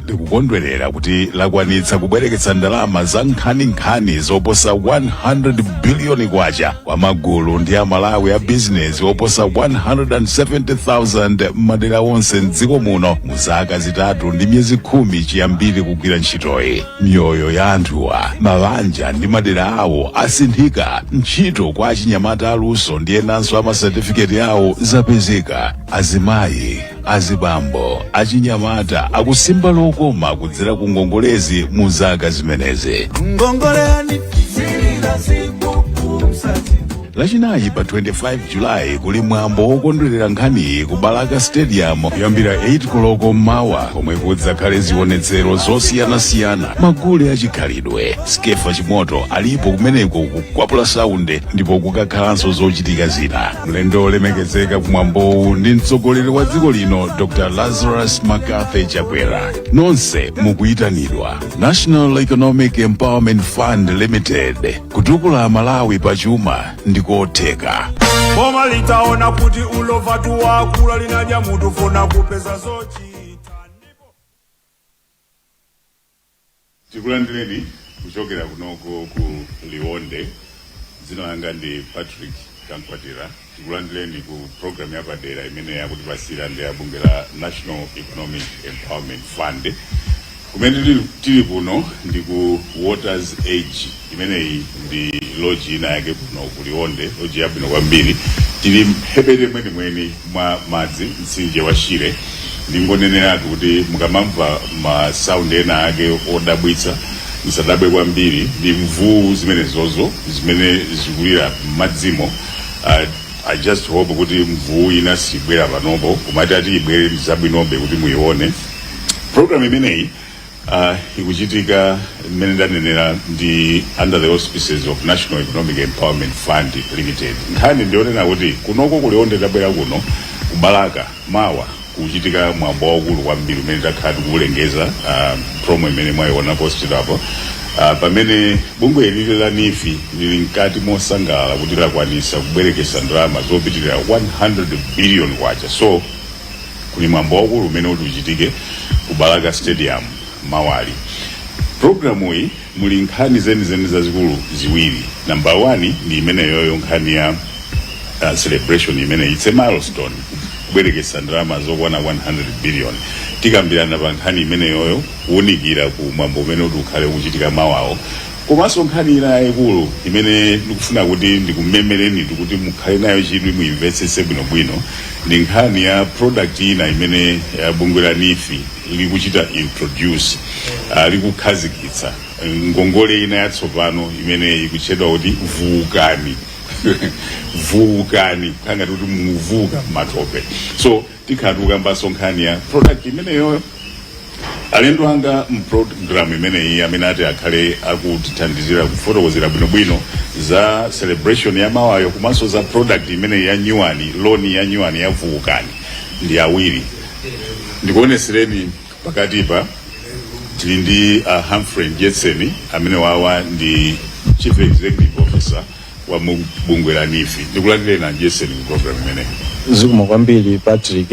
Likukondwerera kuti lakwanitsa kubwereketsa ndalama za nkhaninkhani zoposa 100 biliyoni kwacha kwa magulu ndi Amalawi a bizinesi oposa 170,000 m'madera onse mdziko muno mu zaka 3 ndi miyezi 10 chiyambire kugwira ntchitoyi. Miyoyo ya anthuwa, mabanja ndi madera awo asinthika. Ntchito kwa achinyamata aluso ndi enanso amasatifiketi awo zapezeka. Azimayi, azibambo, achinyamata akusimba lokoma kudzera ku ngongolezi mu zaka zimenezi. Ngongoleni. Lachinayi pa 25 Julayi kuli mwambo wokondwerera nkhaniyi ku Balaka Stadium kuyambira 8 koloko mmawa, komwe kudzakhale zionetsero zosiyanasiyana, magule achikhalidwe, Skefa Chimoto alipo kumeneko kukwapula saunde, ndipo kukakhalanso zochitika zina. Mlendo olemekezeka kumwambowu ndi mtsogoleri wa dziko lino, Dr Lazarus McCarthy Chakwera. Nonse mukuyitanidwa. National Economic Empowerment Fund Limited, kutukula Malawi pachuma ndikotheka. Boma litaona kuti ulova tuwakula, linadya mutu funa kupeza zochita. Tikulandireni kuchokera kunoko ku Liwonde. Dzina langa ndi Patrick Kankwatira. Tikulandireni ku program yapadera imene yakutipasira ndi abungwe la National Economic Empowerment Fund. Kumene tili kuno ndi ku Waters Edge. Imeneyi ndi lodge ina yake kuno ku Liwonde, lodge yabwino kwambiri. Tili mphepete mwenimweni mwa madzi, mtsinje wa Shire. Ndingoneneratu kuti mukamamva ma sound ena ake odabwitsa, musadabwe kwambiri, ndi mvuu zimenezozo zimene zikulira m'madzimo. I just hope kuti mvuu ina sibwera panopo, koma ati ibwere zabwinobe kuti muione. Program imeneyi ikuchitika, mmene ndanenera, ndi under the auspices of National Economic Empowerment Fund Limited. Nkhani ndionena kuti kunoko kuLionde, tabwera kuno kuBalaka, mawa kuchitika mwambo waukulu kwambiri umene takhala tikuwulengeza, promo imene mwayiona posted apo, pamene bungwe ilili la NEEF lili mkati mosangalala kuti lakwanisa kubwerekesa ndalama zopitirira 100 billion kwacha. So kuli mwambo waukulu umene uti uchitike ku Balaka Stadium mawali. Programu iyi muli nkhani zenizeni zazikulu ziwiri. Number 1 ndi imeneyoyo, nkhani ya celebration imene it's a milestone, kubwerekesa ndalama zokwana 100 billion. Tikambirana pa nkhani imeneyoyo, kuwunikira ku mwambo umene uti ukhale ukuchitika mawawo, komanso nkhani ina yayikulu imene ndikufuna kuti ndikumemereni kuti mukhale nayo chidwi, muyimvetsetse bwinobwino, ndi nkhani ya product ina imene ya bungwe la NEEF likuchita introduce, likukhazikitsa ngongole ina yatsopano imene ikutchedwa kuti Vuukani. Vuukani, khangati kuti muvuuka matope. So tikhala tikukambanso nkhani ya product imeneyoyo. Alendo anga mprogram imeneyi amene ati akhale akutithandizira kufotokozera bwinobwino za celebration ya mawayo komanso za product imeneyi ya nyuwani, loan ya nyuwani ya Vuukani, ndi awiri. Ndikuonesereni pakatipa, tili ndi Humphrey Mdyetseni, amene wawa ndi Chief Executive Officer wa mu bungwe la NEEF. Ndikulandireni, Mdyetseni, ku program imeneyi. Zikomo kwambiri, Patrick.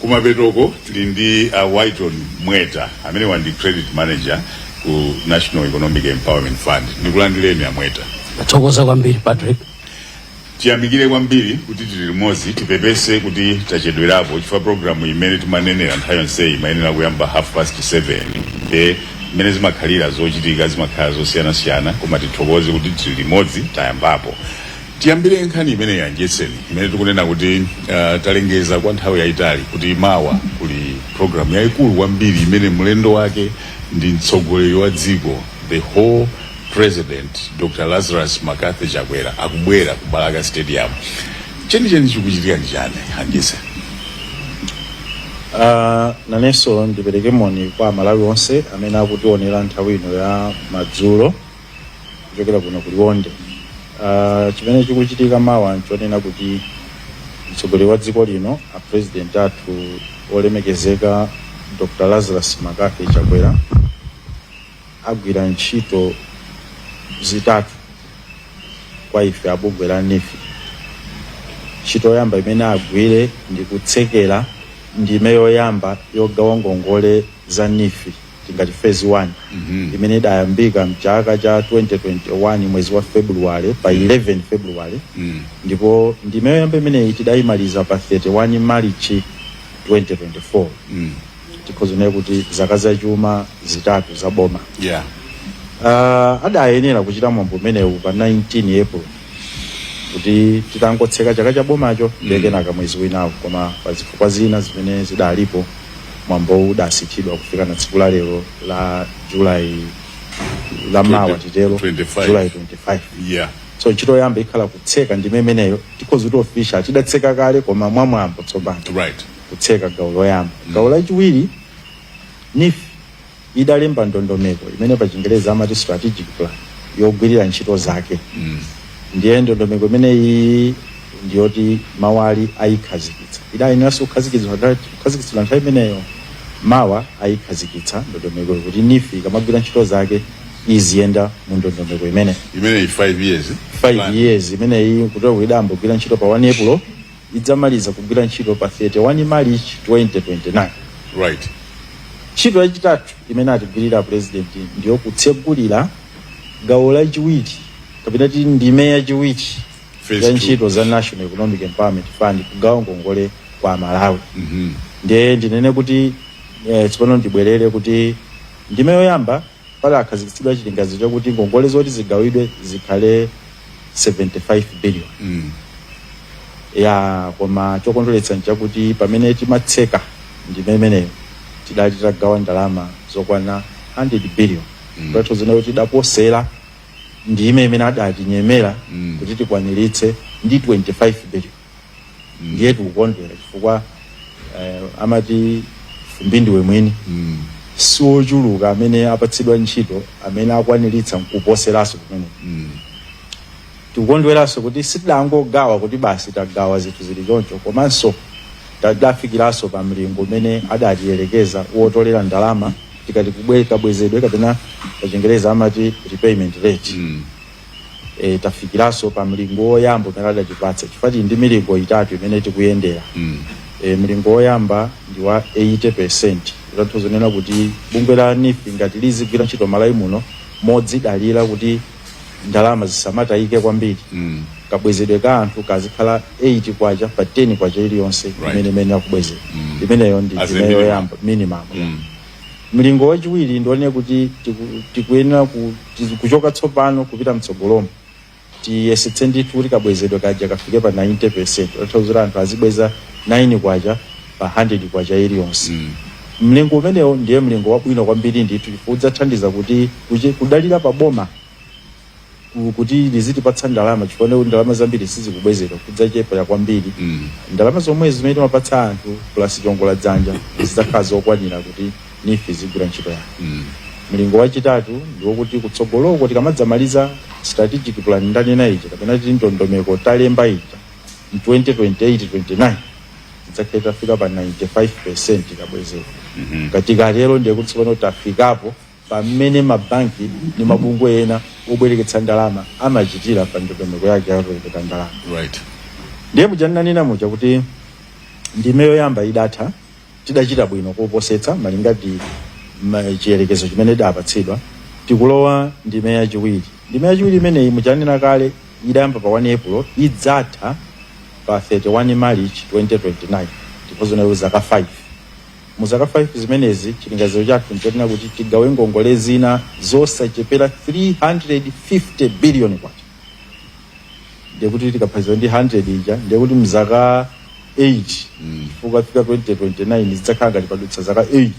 Kumapetoko tili ndi Whiton Mweta, amene wa ndi credit manager ku National Economic Empowerment Fund. Ndikulandireni, Amweta. Tathokoza kwambiri, Patrick. Tiyamikire kwambiri kuti tili limodzi. Tipepese kuti tachedwerapo, chifukwa programu imene timanenera nthawi yonseyi imayenera kuyamba 7:30. E mmene zimakhalira, zochitika zimakhala zosiyanasiyana, koma tithokoze kuti tili limodzi, tayambapo. Tiyambire nkhani imene ya Mdyetseni, imene tikunena kuti talengeza kwa nthawi yayitali kuti mawa kuli programu yayikulu kwambiri imene mlendo wake ndi mtsogoleri wa dziko, the whole President Dr Lazarus McCarthy Chakwera, akubwera ku Balaka Stadium. Chenicheni chikuchitika ndi chani, Andyetseni? Nanenso ndipereke moni kwa Amalawi onse amene akutionera nthawi ino ya madzulo kuchokera kuno ku Liwonde. Chimene chikuchitika mawa nchonena kuti mtsogoleri wa dziko lino, a President athu olemekezeka Dr Lazarus McCarthy Chakwera, agwira ntchito zitatu kwa ife abungwe la NEEF. Ntchito yoyamba imene agwire ndi kutsekera Ndime yoyamba yogawa ngongole za NEEF, tingati phase 1, imene idayambika mchaka cha 2021 mwezi wa February, pa 11 February, ndipo ndime yoyamba imeneyi tidayimaliza pa 31 Marichi 2024. Tikhoza kuti zaka zachuma 3 za boma. Adayenera kuchita mwambo umenewu pa 19 April kuti titangotseka chaka cha bomacho, kenaka mwezi winawo, koma pa zifukwa zina zimene zidalipo mwambowu udasinthidwa kufika na tsiku la lero la July la mawa, titero 25. July 25. So ntchito yoyamba ikhala kutseka ndime imeneyo. Tikhoza kuti official tidatseka kale, koma mwamwambo tsopano kutseka gawo loyamba. Gawo lachiwiri, NEEF idalemba ndondomeko imene pa Chingereza amati strategic plan yogwirira ntchito zake. Ndiye ndondomeko imeneyi ndiyoti mawali ayikhazikitsa. Idayeneranso kukhazikitsidwa nthawi imeneyo. Mawa ayikhazikitsa ndondomeko kuti NEEF ikamagwira ntchito zake iziyenda mu ndondomeko imene. Imeneyi 5 years 5 plan. years imeneyi, kuti idayamba kugwira ntchito pa 1 April, idzamaliza kugwira ntchito pa 31 March 2029. Ntchito yachitatu imene atigwirira President ndiyo kutsegulira gawo lachiwiri, kapena ti ndime yachiwiri Phase ya two. ntchito za National Economic Empowerment Fund, kugawa ngongole kwa Malawi. Ndiye ndinene kuti tsopano ndibwerere kuti ndime yoyamba pali akhazikitsidwa chilinganizo chakuti ngongole zoti zigawidwe zikhale 75 billion. Ya, koma chokondweretsa nchakuti pamene timatseka ndime imeneyo tidali titagawa ndalama zokwana 100 billion. Kutanthauza kuti tidaposera ndime imene adatinyemera kuti tikwaniritse ndi 25 billion. Ndiye tikukondwera chifukwa amati fumbi ndiwe mwini. Siwochuluka amene apatsidwa ntchito amene akwaniritsa nkuposeranso kumene. Tikukondweranso kuti sitidangogawa kuti basi tagawa zinthu zili choncho, komanso tadafikiranso pa mlingo umene adatiyelekeza wotolera ndalama, tikati kabwezedwe, kapena pa Chingereza amati repayment rate. Tafikiranso pa mlingo woyamba umene adatipatsa, chifukwa tili ndi milingo itatu imene tikuyendera. Mlingo woyamba ndi wa 80%, kutanthauza nena kuti bungwe la NEEF ngati lizigwira ntchito Malawi muno modzidalira kuti ndalama zisamatayike kwambiri, kabwezedwe ka anthu kazikhala 8 kwacha pa 10 kwacha iliyonse imene akubwezera. Imeneyo ndi As a ndime minimum. yoyamba, minimum. Mlingo wachiwiri ndionene kuti tikuyenera kuchoka tsopano kupita mtsogolomo tiyesetse ndithu kuti kabwezedwe kaja kafike pa 90%, kutanthauza kuti anthu azibweza 9 kwacha pa 100 kwacha iliyonse. Mlingo umenewo ndiye mlingo wabwino kwambiri ndithu, chifukwa udzathandiza kuti kudalira pa boma kuti lizitipatsa ndalama, chifukwa kuti ndalama zambiri sizikubwezedwa, kudzachepa kwambiri. Ndalama zomwe zimene timapatsa anthu plus chongola dzanja zidzakhala zokwanira kuti NEEF zigwira ntchito yake. Mlingo wachitatu ndiwokuti kutsogoloko tikamadzamaliza strategic plan ndanena ija, kapena tili ndondomeko talemba ija, mu 2028 29 tidzakhale tafika pa 95% kabwezero. Katikatero ndiye kuti tsopano tafikapo pamene mabanki ndi mabungwe ena obwereketsa ndalama amachitira pa ndondomeko yake yakubwereketsa ndalama. Ndiye muja ndinanena muja kuti ndime yoyamba idatha, tidachita bwino koposetsa malinga ndi chiyerekezo chimene idapatsidwa. Tikulowa ndime yachiwiri. Ndime yachiwiri imeneyi, muchanena kale, idayamba pa 1 April, idzatha pa 31 March 2029, ndiponso nayo zaka 5. Mu zaka 5 zimenezi chilinganizo chathu nchotina kuti tigawe ngongole zina zosachepera 350 billion kwacha. Ndiye kuti tikaphatikiza ndi 100 ija, ndiye kuti mzaka 8, chifukwa fika 2029 zidzakhala ngati padutsa zaka 8, ndiye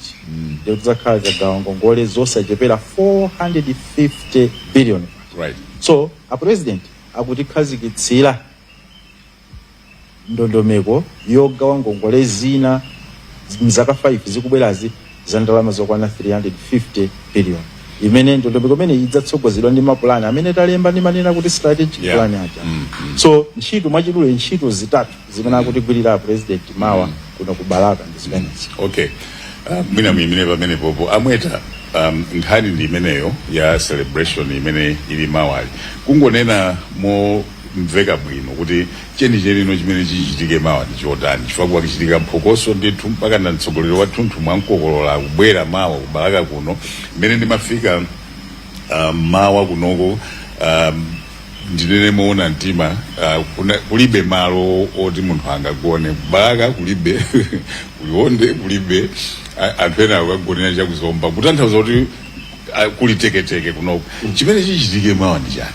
kuti zidzakhala zagawa ngongole zosachepera 450 billion. So a President akutikhazikitsira ndondomeko yogawa ngongole zina mzaka 5 zikubwerazi za ndalama zokwana 350 billion, imene ndondomeko imene idzatsogozedwa ndi mapulani amene talemba ndi manena kuti strategic plan aja. So ntchito mwachidule, ntchito zitatu zimene akutigwirira President mawa kuno ku Balaka ndi zimenezi. Okay, mwina muyimire pamene popo, amweta. Nkhani ndi imeneyo ya celebration imene ili mawali. Kungonena mo Kumveka bwino kuti chenicheni chimene chichitike mawa ndi chotani, chifukwa kuchitika phokoso ndithu mpaka na mtsogoleri wathunthu mwamkokolola kubwera mawa kuBalaka kuno. Mmene ndimafika mawa kunoko, ndinene moona mtima, kulibe malo oti munthu angagone. Balaka kulibe, kuLionde kulibe, anthu ena akagonera chakuZomba, kutanthauza kuti kuli teketeke kunoko. Chimene chichitike mawa ndi chani?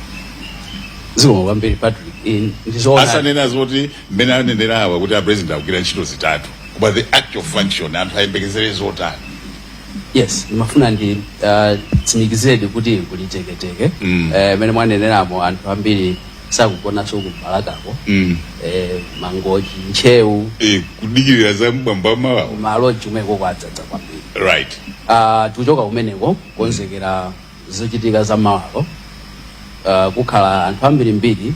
Zikomo kwambiri, Patrick. Ndizoona. Asanena zoti mmene anenera awa kuti a president akugwira ntchito zitatu, koma the actual function, anthu ayembekezere zotani? Yes, ndimafuna ndi tsimikiziredi kuti kuli teketeke. Mmene mwaneneramo, anthu ambiri sakugonanso ku Balakako. Mangochi, Ntcheu. Kudikirira za mbwamba mawawo. Malo chomweko kwadzadza kwambiri. Tikuchoka kumeneko kukonzekera zochitika za mawalo. Kukhala anthu ambirimbiri,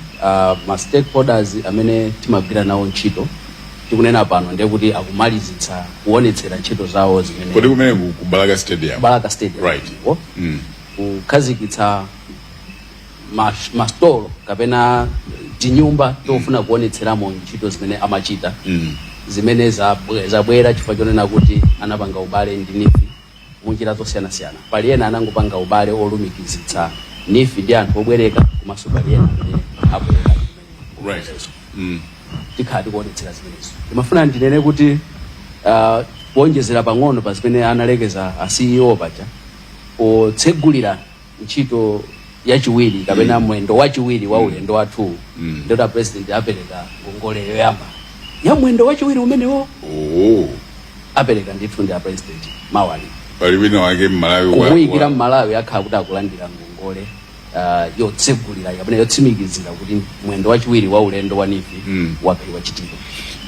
ma stakeholders amene timagwira nawo ntchito. Tikunena pano ndiye kuti akumalizitsa kuonetsera ntchito zawo zimene Kodi kumene ku Balaka Stadium? Balaka Stadium. Ko kukhazikitsa masitolo kapena tinyumba tofuna kuonetseramo ntchito zimene amachita, zimene zabwera chifukwa chonena kuti anapanga ubale ndi NEEF munjira zosiyanasiyana. Pali ena anangopanga ubale olumikizitsa NEEF ndi anthu obwereka, komanso pali ena amene abwereka. Tikhala tikuonetsera zimenezo. Ndimafuna ndinene kuti kuonjezera pang'ono pa zimene analekeza a CEO paja, potsegulira ntchito yachiwiri kapena mwendo wachiwiri wa ulendo wathu, ndota president apereka ngongole yoyamba ya mwendo wachiwiri umenewo. Apereka ndithu ndi a president mawali. Pali wina wake mmalawi Kumuyikira mmalawi akhala kuti akulandira ngongole yotsegulira kapena yotsimikizira kuti mwendo wachiwiri wa ulendo wa NEEF wakhala wachitika.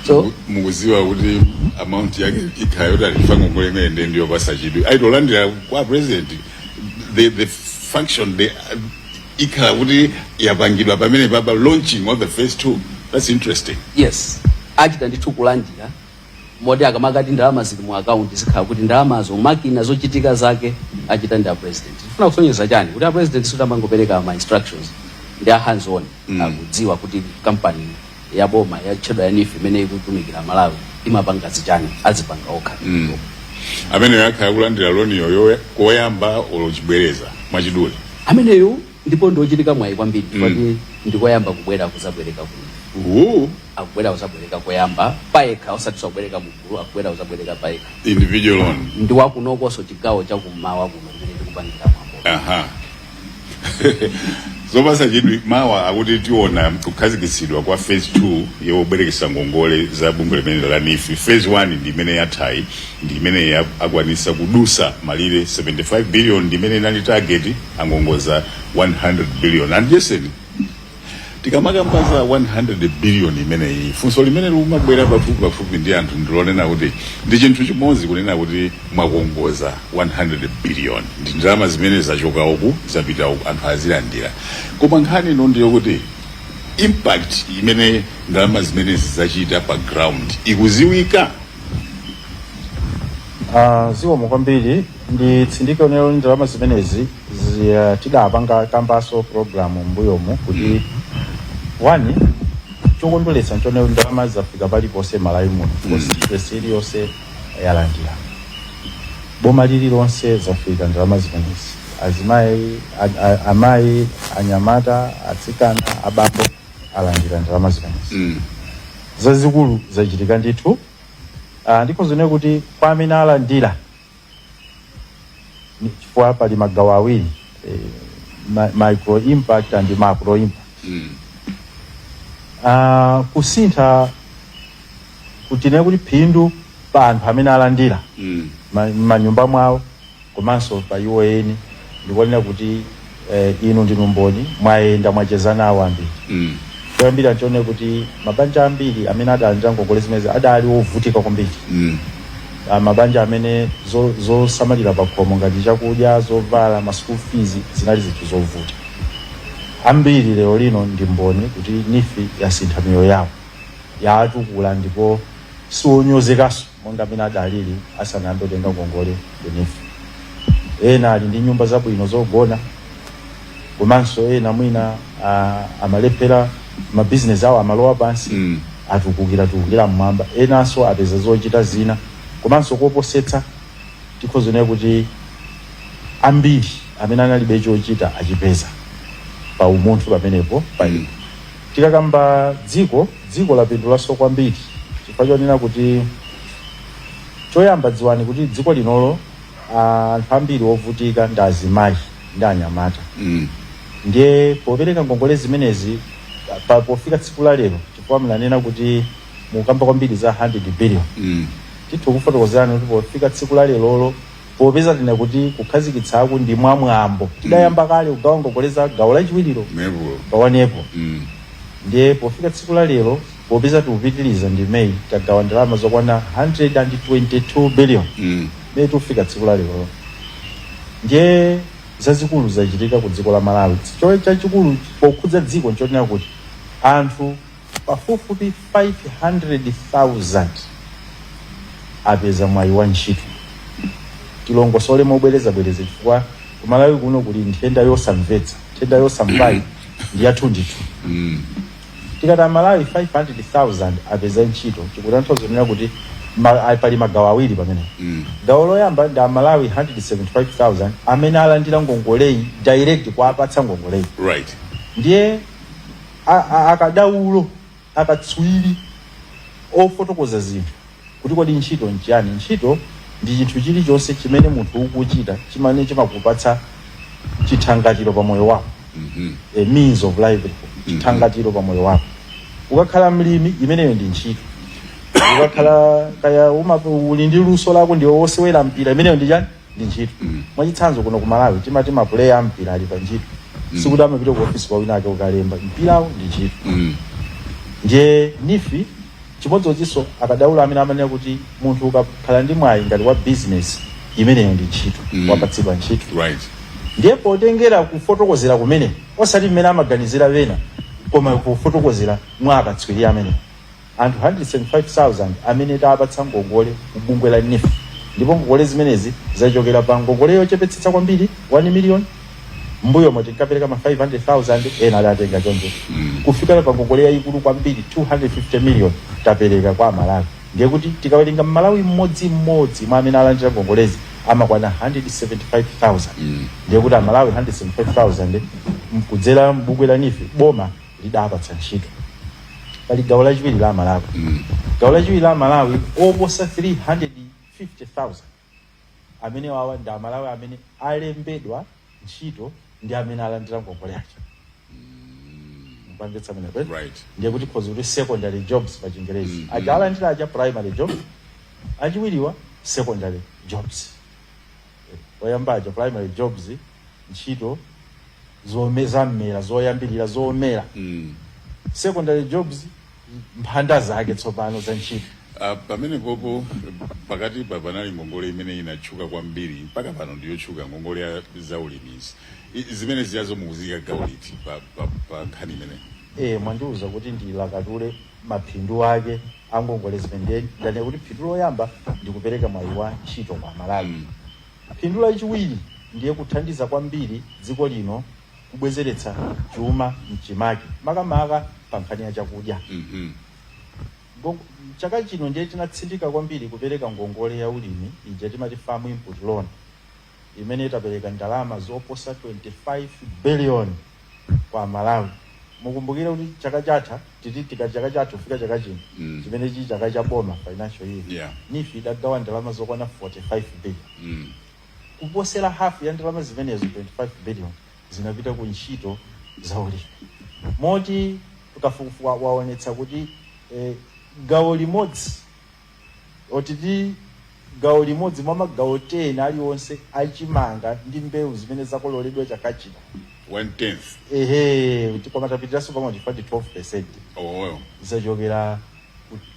So Mukuziwa kuti amount yake ikhala yotalifa ngongole imene ndiye ndiyopasa chidwi aitolandira kwa president, the function, the ikhala kuti yapangidwa pamene papa launching of the phase two. That's interesting. Yes, achita ndithu kulandira, moti akamakati ndalama zili mu akaunti, zikhala kuti ndalamazo, makina, zochitika zake achita ndi a president. Tifuna kusonyeza chani? Kuti a president sutamangopereka ma instructions, ndi a hands on. Akudziwa kuti kampani ya boma yatchedwa ya NEEF imene ikutumikira Malawi imapanga zichani, azipanga okha. Amene akhala kulandira loan yoyo koyamba olo chibwereza, mwachidule? Ameneyu ndipo ndiochitika mwayi kwambiri, chifukwa ndikoyamba kubwera kuzabwereka kuno. Akubwera kuzabwereka koyamba payekha, osati kubwereka mugulu, akubwera kuzabwereka payekha. Individual loan. Ndi wakunokonso, chigawo chakummawa kuno kumene tikupangira mwambo. Aha, zopasa chidwi. Mawa akuti tiona kukhazikitsidwa kwa phase 2 yobwerekesa ngongole za bungwe limene la NEEF. Phase 1 ndi imene yathayi, ndi imene akwanisa kudusa malire 75 billion, ndi imene inali target, angongoza 100 billion. And Jason, tikamakamba za 100 billion imeneyi, funso limene limabwera pafupi pafupi ndi anthu ndilonena kuti ndi chinthu chimodzi kunena kuti mwakongoza 100 billion, ndi ndalama zimene zachoka uku zapita uku, anthu azilandira, koma nkhani ino ndiyo kuti impact imene ndalama zimenezi zachita pa ground ikuziwika? Zikomo kwambiri. Nditsindike onero, ndalama zimenezi tidapanga kambaso program mbuyomu kuti one, chokondweretsa nchonero ndalama zafika paliponse Malawi muno, constituency iliyonse yalandira, boma lililonse zafika ndalama zimenezi. Azimayi, amayi, anyamata, atsikana, abambo alandira ndalama zimenezi. Zazikulu zachitika ndithu. Ndikho zone kuti kwa amene alandira, chifukwa pali magawo awiri, micro impact and macro impact. Kusintha kutine kuti phindu pa anthu amene alandira m'manyumba mwawo komanso pa iwo eni, ndikuonera kuti inu ndinu mboni, mwayenda, mwacheza nawo ambiri. Choyambira nchione kuti mabanja ambiri amene adalandira ngongole zimenezi adali ovutika kwambiri. Mabanja amene zosamalira pakhomo ngati chakudya, zovala, ma school fees zinali zinthu zovuta. Ambiri lero lino ndi mboni kuti NEEF yasintha miyoyo yawo, yatukula, ndipo siwonyozekanso monga amene adalili asanayambe kutenga ngongole ku NEEF. Ena ali ndi nyumba zabwino zogona, komanso ena mwina amalephera Mabizinesi awo amalowa pansi, atukukira tukukira mmwamba, enanso apeza zochita zina. Komanso koposetsa, tikhoza kunena kuti ambiri amene analibe chochita achipeza. Pa umunthu pamenepo pali. Tikakamba dziko, dziko lapindulanso kwambiri chifukwa chonena kuti, choyamba, dziwani kuti dziko linolo anthu ambiri ovutika ndi azimayi ndi anyamata. Ndiye popereka ngongole zimenezi pofika tsiku la lero, chifukwa mnanena kuti mukamba kwambiri za 100 billion, tithu kufotokozerani kuti pofika tsiku la lerolo, popeza tine kuti kukhazikitsaku ndi mwamwambo, tidayamba kale kugawa ngongole za gawo lachiwiriro Mebulo. pawanepo. Ndiye pofika tsiku la lero, popeza tikupitiriza ndi Meyi, tagawa ndalama zokwana 122 billion Meyi tikufika tsiku la lero. Ndiye zazikulu zachitika ku dziko la Malawi. Chachikulu pokhudza dziko nchonena kuti anthu pafupifupi 500,000 apeza mwayi wa ntchito. Tilongosole mobwerezabwereza, chifukwa kumalawi kuno kuli nthenda yosamvetsa, nthenda yosamvayi ndi yathu ndithu. Tikati Amalawi 500,000 apeza ntchito, chikutanthauza kunena kuti pali magawo awiri pamene. Gawo loyamba ndi Amalawi 175,000 amene alandira ngongoleyi direct, kuapatsa ngongoleyi. Ndiye akadaulo, akatswiri ofotokoza zinthu kuti kodi ntchito nchiyani, ntchito ndi chinthu chilichonse chimene munthu ukuchita chimene chimakupatsa chithangatiro pa moyo wako, a means of livelihood, chithangatiro pa moyo wako. Ukakhala mlimi, imeneyo ndi ntchito. Ukakhala kaya uli ndi luso lako, ndiwe wosewera mpira, imeneyo ndi chani? Ndi ntchito. Mwachitsanzo, kuno ku Malawi timati mapuleya a mpira ali pa ntchito. Sikuti amapita ku ofisi kwa wina ake ukalemba, mpirawo ndi ntchito. Ndiye NEEF chimodzimodzinso, akadaulo amene amanena kuti munthu ukakhala ndi mwayi ngati wa business, imeneyo ndi ntchito, wapatsidwa ntchito. Ndiye potengera kufotokozera kumene, osati mmene amaganizira wena, koma kufotokozera mwa akatswiri amene, anthu 175,000 amene tapatsa ngongole ku bungwe la NEEF, ndipo ngongole zimenezi zachokera pa ngongole yochepetsetsa kwambiri 1 million, mbuyomo tinkapereka ma 500,000, ena adatenga choncho, kufikira pa ngongole yayikulu kwambiri 250 million tapereka kwa Amalawi. Ndiye kuti tikawerenga Mmalawi mmodzimmodzi mwa amene alandira ngongolezi amakwana 175,000. Ndiye kuti Amalawi 175,000 kudzera mbungwe la NEEF, boma lidapatsa ntchito. Pali gawo lachiwiri la Amalawi. Gawo lachiwiri la Amalawi oposa 350,000 amene wawa ndi Amalawi amene alembedwa ntchito ndi amene alandira ngongole aja. Mpamvetsa amenepo, eh? Right. Ndiye kuti khozi kuti secondary jobs pa Chingerezi. Aja alandira aja primary jobs, achiwiriwa secondary jobs. Oyamba aja primary jobs, ntchito zammera, zoyambirira zomera. Secondary jobs, mphanda zake tsopano za ntchito. Pamene popo pakati pa panali ngongole imene inatchuka kwambiri, mpaka pano ndiyotchuka, ngongole ya zaulimizi. Zimene ziyazo mukuzika gawo liti pa nkhani imene? Mwandiuza kuti ndilakatule maphindu ake a ngongole zimene. Ndiye ndanena kuti phindu loyamba ndikupereka mwayi wa ntchito kwa Malawi. Phindu lachiwiri ndiye kuthandiza kwambiri dziko lino kubwezeretsa chuma mchimake, makamaka pa nkhani ya chakudya. Chaka chino ndiye tinatsindika kwambiri kupereka ngongole ya ulimi ija timati farm input loan, imene itapereka ndalama zoposa 25 billion kwa Malawi. Mukumbukire kuti chaka chatha, titi tikati chaka chatha kufika chaka chino, chimene chili chaka cha boma, financial year, NEEF idagawa ndalama zokwana 45 billion. Kuposera hafu ya ndalama zimenezo, 25 billion, zinapita ku ntchito za ulimi, moti kafukufuku waonetsa kuti gawo limodzi, otiti gawo limodzi mwa magawo 10 aliwonse achimanga ndi mbewu zimene zakololedwa chaka chino, One tenth. Ehe, koma tapitiraso pamwe chifukwa ndi 12%, Oh. zachokera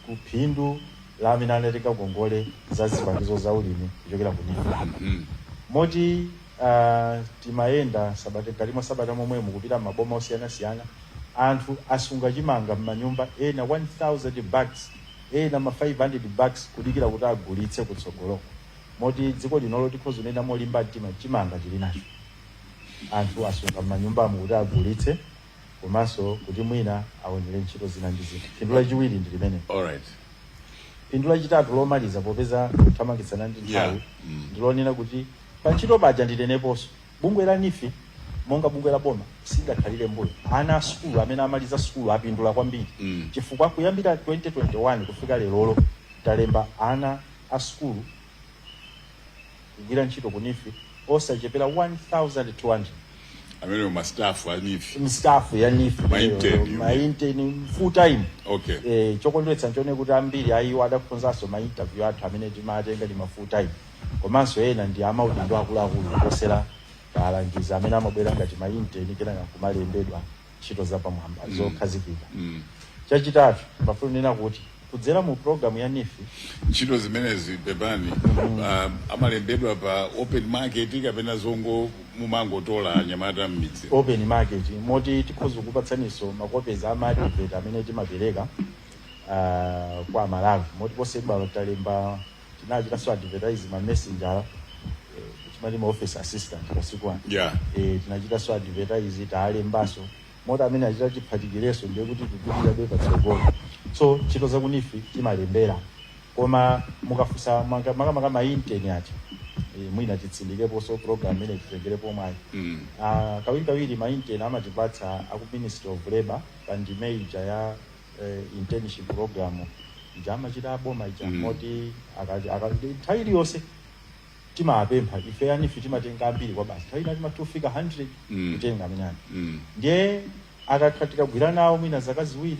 ku phindu la amene anatenga ngongole za zipangizo za ulimi kuchokera ku NEEF. Moti timayenda sabata, mkati mwa sabata momwemo, kupita maboma osiyanasiyana. Anthu asunga chimanga m'manyumba, ena 1000 bags, ena ma 500 bags, kudikira kuti agulitse kutsogoloko. Moti dziko linolo tikhoza kunena molimba mtima, chimanga chili nacho, anthu asunga m'manyumbamo kuti agulitse. Komanso kuti mwina aonere ntchito zina ndi zina. Phindu lachiwiri ndi limene. Phindu lachitatu lomaliza, popeza kuthamangitsana ndi nthawi, ndilonena kuti pa ntchito paja ndineneponso bungwe la NEEF monga bungwe la boma sidakhalire mbuyo. Ana a sukulu amene amaliza sukulu apindula kwambiri, chifukwa kuyambira 2021 kufika lerolo talemba ana a sukulu kugwira ntchito ku NEEF osachepera 1200. Amene ma staff a NEEF? Staff ya NEEF. Ma intern, you Ma intern full time. Chokondweretsa nchone kuti ambiri aiwo adakhonzanso ma interview athu amene timatenga ndi ma full time, komanso ena ndi amaudindo akuluakulu kuposera alangizi amene amabwera ngati ma intern kenaka kumalembedwa ntchito zapamwamba zokhazikika. Chachitatu, ndimafuna kunena kuti kudzera mu program ya NEEF, Ntchito zimenezi, pepani, amalembedwa pa open market kapena zongo mumangotola anyamata m'midzi? Open market, moti tikhoza kupatsaniso makopeza a advert amene timapereka kwa Malawi, moti posachedwa talemba, tinachitanso advertise ma messenger, timati ma office assistant masiku ano. Tinachitanso advertise, taalembaso, moti amene achita chiphatikireso ndiye kuti tikupitirabe patsogolo. So ntchito za ku NEEF timalembera, koma mukafunsa makamaka ma intern aja, mwina titsindikeponso program imene titengerepo mwayi. Kawirikawiri ma intern amatipatsa aku Ministry of Labor pa ndime ija ya internship program ija amachita aboma ija, moti nthawi iliyonse timapempha ife a NEEF timatenga ambiri kwa basi, nthawi ina timatufika 100 kutenga amene ani. Ndiye akakha tikagwira nawo mwina zaka 2,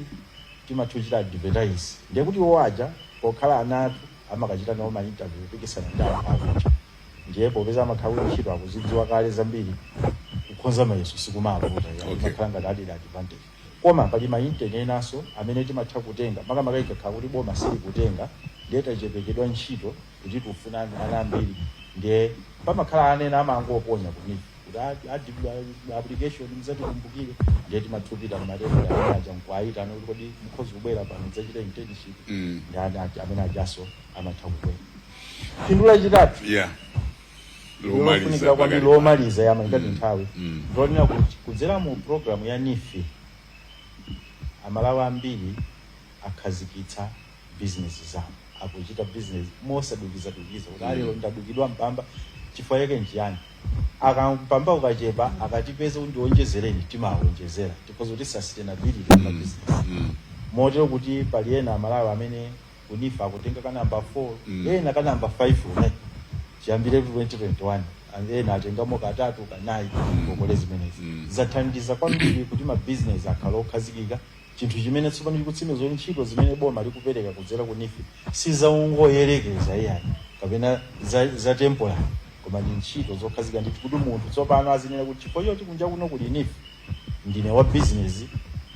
timathuchita advertise, ndiye kuti iwo aja pokhala ana athu amakachita nawo ma interview kupikisana ndi anthu akuja. Ndiye popeza amakhala kuti ntchito akuzidziwa kale zambiri, kukhonza mayeso sikumavuta. Amakhala ngati added advantage. Koma pali ma intern enanso amene timatha kutenga, makamaka ikakhala kuti boma silikutenga, ndiye tachepekedwa ntchito kuti tikufuna ana ambiri, ndiye pamakhala anena amangoponya ku NEEF kuti application muzatikumbukire. Ndiye timathupita mmatembera amene aja nkuayitana kuti kodi mukhoza kubwera pano mudzachita internship? Ndi ana amene ajaso amatha kubwera. Phindu lachitatu lofunikira kwambiri, lomaliza yama ngati nthawi, ndilonena kuti kudzera mu program ya NEEF Amalawi ambiri akhazikitsa business zawo, akuchita business mosadukizadukiza kuti alero ndadukidwa mpamba. Chifukwa chake nchiyani? Akampamba ukachepa, akatipeza kuti ndionjezereni, timawonjezera tikhoza kuti sustainability ya business, motero kuti pali ena Amalawi amene ku NEEF akutenga ka namba 4, ena ka namba 5 umene chiyambire 2021, and ena atengamo katatu, kanayi. Ngongole zimenezi zathandiza kwambiri kuti ma business akhale okhazikika, chinthu chimene tsopano chikutsimikiza kuti ntchito zimene boma likupereka kudzera ku NEEF sizaungoyerekeza iyayi kapena za temporary, koma ndi ntchito zokhazikika ndithu, kuti munthu tsopano azinena kuti chifukwa choti kunja kuno kuli NEEF, ndine wa business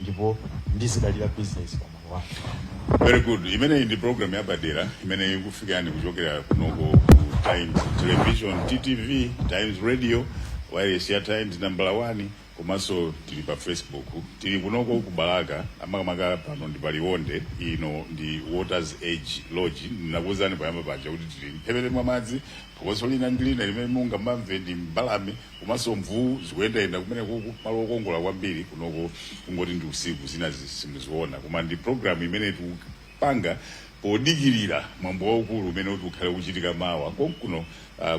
ndipo ndizidalira business pamoyo wanga. Very good. Imeneyi ndi program yapadera imene ikufikani kuchokera kunoko ku Times Television, TTV, Times Radio, wireless ya Times nambala 1, komanso tili pa Facebook. Tili kunoko ku Balaka, amakamaka pano ndi paliwonde. Ino ndi Waters Edge Lodge. Ndinakuwuzani poyamba paja kuti tili mphepete mwa madzi. Phokoso lina ndi lina limene mungamamve ndi mbalame komanso mvuu zikuyendayenda kumene kuku. Malo okongola kwambiri kunoko, kungoti ndi usiku, zina simuziona. Koma ndi program imene tikupanga podikirira mwambo waukulu umene kuti ukhale kuchitika mawa konkuno